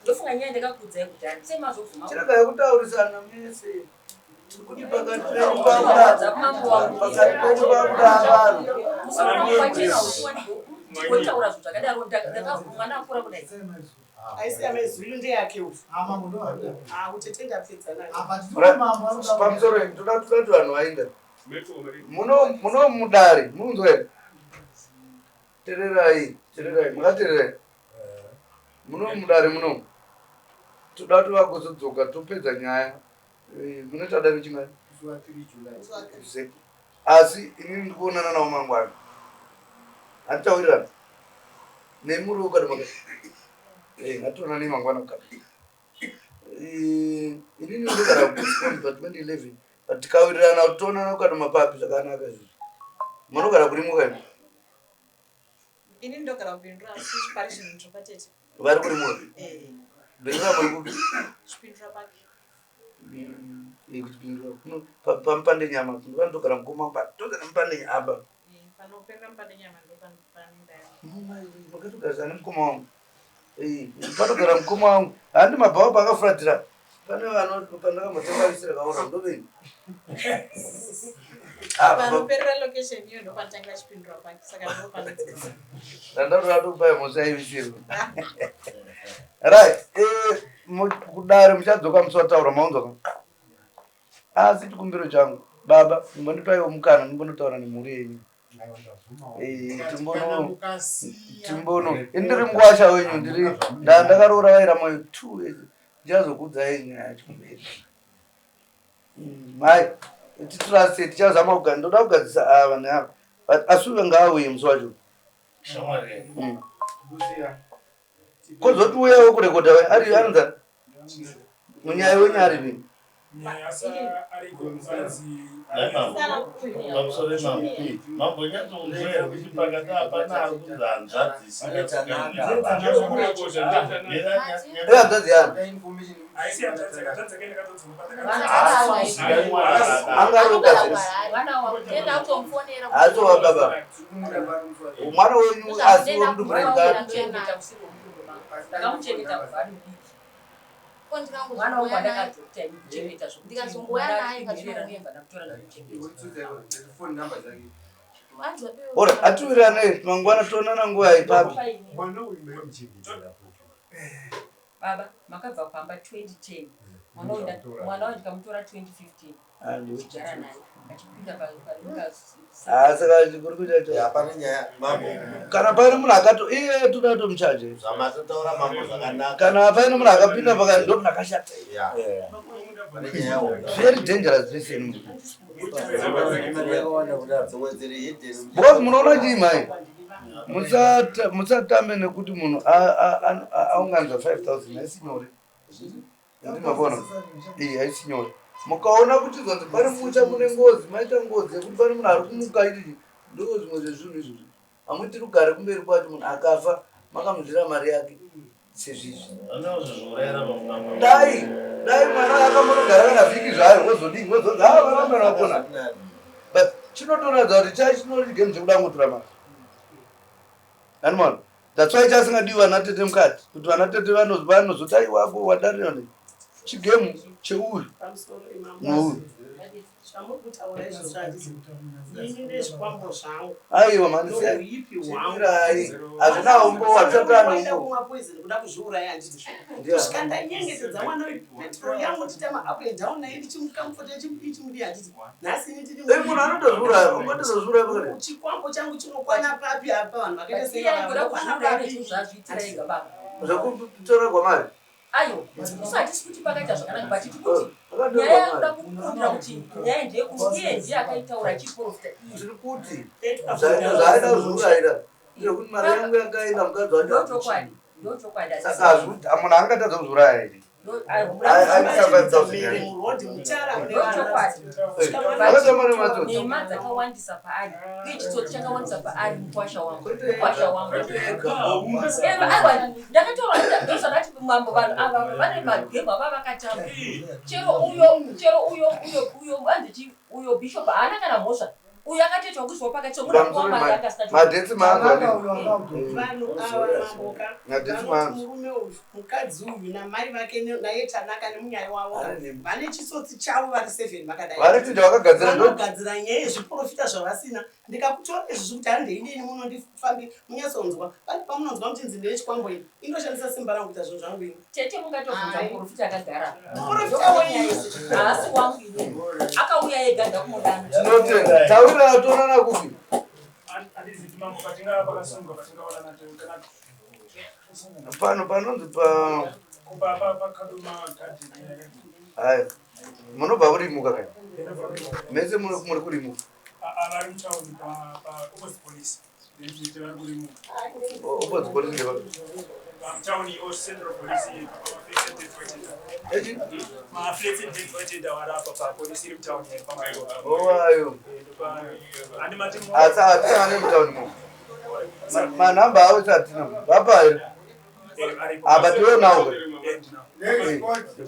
ndofunga nyaya ndakakuudzai kudhara semazobvuma chirega yekutaurisana mese tiri kuti pakati pedu pakuda pakati pedu pakuda vanhu musoro wangu wachena uchiwanikotaura zvinhu zvakadaro mwana akura kudai Aisi amezulu ndeyake ufu. Ah, utete ndapedza naye. pamusoro ndoda kuti vanhu vaenda muno muno mudare munzwa here tererai tererai makatererai muno mudare muno toda kuti vagozodzoka topedza nyaya Eh, munoita dare chingani Exactly. Asi inini ndikuonana navo mangwana handitaurirana nemuriwo kana maka Eh, ngationanei mangwana kukati Eh, inini ndogara kuScone pa 2011 but tikawirirana kuti toonana kukati mapapi zvakanaka izvozvo munogara kurimuka imi Ini ndogara kupindura asi pari zvinhu ndiri patete. vari kurimuka Eh, bhindura muri kupi chipindura pake. Eh, kuchipindura kuno pamupande nyama panotogara mukoma padhuze nemupande nyama apa Eh, panoperera mupande nyama ndo panoenda yangu. makatogarisana nemukoma wangu Eh, panogara mukoma wangu handi mabhawa paakafuratira pane vano pandakambotenga visira kaora ndoveni Panoperera location iyo ndo panotangira chipindura pake saka ndo panodzika. randauratokupai mhosva yevisirwa right eh, kudare muchadzoka musi wataura maunzwa ka asi chikumbiro changu baba mumbondipaiwo mukana ndimbonotaura nemhuri yenyu Eh, timbono timbono ini ndiri mukwasha wenyu ndiri ndakaroora vaira moyo 2 years ndichazokuudzai nyaya yacho kumberi mai titrase tichazama kuga ndoda kugadzisa ava neava but asi uve ngaauye musi wacho Kozoti uyawo kurekodha we ari anonzani munyaya wenyu aripi Pamusoro mambo mambonyatsonzwa here kuti pakati hapana ari kunzi hanzvadzi ihanzvadzi yani Enda kutomufonera haatova baba mwana wenyu asi wemudumbu ndakamuchengeta kubva ari mudiki Ko ndikango mwana wangu zongouya naye. andakadhokta ini kuchengeta Ndikazongouya naye patinouya. ndakutora ndamuchengeta ora atiwiranei mangwana toonana nguva ipapi mwana uyu maimuchengetera kupi baba makabva pamba 2010 mwana uyu mwana uyu ndikamutora 2015 ndichigara naye achipinda Ah, saka kuri kuita hapana nyaya mambo kana paine munhu akato iye toda tomuchaje zvamatotaura mambo zvakanaka kana paine munhu akapinda pakati ndo munhu akashata Yeah. Very dangerous person. Because munoona chii mhai? Musatambe nekuti munhu aunganidza 5000 haisi nyore. Ndimavona? Eh, haisi nyore. Mukaona kuti zvonzi pane musha mune ngozi, maita ngozi yekuti pane munhu ari kumuka ichi ndo zvimwe zvezvinhu izvozvo. Hamuiti rugare kumberi kwacho munhu akafa makamudyira mari yake sezvizvi. Dai dai mwana akambonogara kana vhiki zvayo wozodii wozodii haa varambe vakona. But chinotoratidza kuti chai chinori game chekuda kungotora mari. Animal. That's why chasingadiwi vana tete mukati kuti vana tete vanozoti aiwa ako wadarira nei. Chigemu cheuyu nouyu. Zvamuri kutaura izvozvo handisi ini nezvikwambo zvangu. Aiwa mhani Nouipi hwangu. sirai. Hazvina umbo hazvisati Waida umbo. kumwa poison kuda kuzviuraya handiti. Ndiani? Kusvika ndanyengetedza mwana uyu petrol yangu tichita ma up and down naye ndichimukamufota chimudii chimudii handiti. Nhasi ini tiri Eh, munhu anotozviuraya, ungatozviuraya pakadai. Chikwambo changu chinokwana papi apa vanhu vakaita Iye aigona sei kuzviuraya nezvinhu zvaazviitira ega baba. Zvekutora kwamari. Ayo, isu hatisi kuti pakaita zvakanaka but tiri kuti nyaya yakuda kukundira kuti nyaya ndeyekuti iye ndiye akaitaura achiprofita iye. Tiri kuti zvaida kuzviurayira ndezvekuti mari yangu yakaenda mukadzi wacho Ndochokwadi, ndochokwadi. Saka hazvikuti munhu angatadza kuzviuraya here? Nhema dzakawandisa paari uye chitsotsi chakawandisa paari mukwasha wangu mukwasha wangu aiwa ndakataura ndozvandati mambo vanhu ava vane magemu ava vakatamba chero uyo chero uyo uyo uyo anzichi uyo bishop haana kana mhosva uyo akatoitwa kuiswa pakati somuda kuwa mari akasina Madheti maanzwa Vanhu ava mamboka Madheti vanoti maanzwa. murume uyu mukadzi uyu namai vake naye Tanaka nemunyai wavo vane chitsotsi chavo vari seven vakadai. Vari kuti vakagadzira Vanogadzira nyaya yezviprofita zvavasina. Ndikakutora izvi zvekuti handei neni munondifambi munyatsonzwa. Pane pamunonzwa muchinzi ndine chikwambo ini. Indoshandisa simba rangu kuita zvinhu zvangu ini. Tete mungatobvunza Ai. muprofita akagara. Muprofita wenyu. Haasi wangu ini. Akauya ega ndakumudana. Tinotenda. Taurira toonana kupi? Handiziti mambo patingava pakasunga patingaonana kana Pano panonzi pa kupa pakaduma gadheni. haya. Munobva kurimuka kai? Mese muri kurimuka. Vari mutauni pa opposite police. Ndizvite vari kurimuka. Opposite police ndepapi? Mutauni o central police Echi? Maflats and vari apa papolisi iri mutauni pamaiwa. Oh ayo. Andi mati Asi hatisangane mutauni mo. Manhamba avo hatina. Vapa here? Apa tionawo. Next Eh.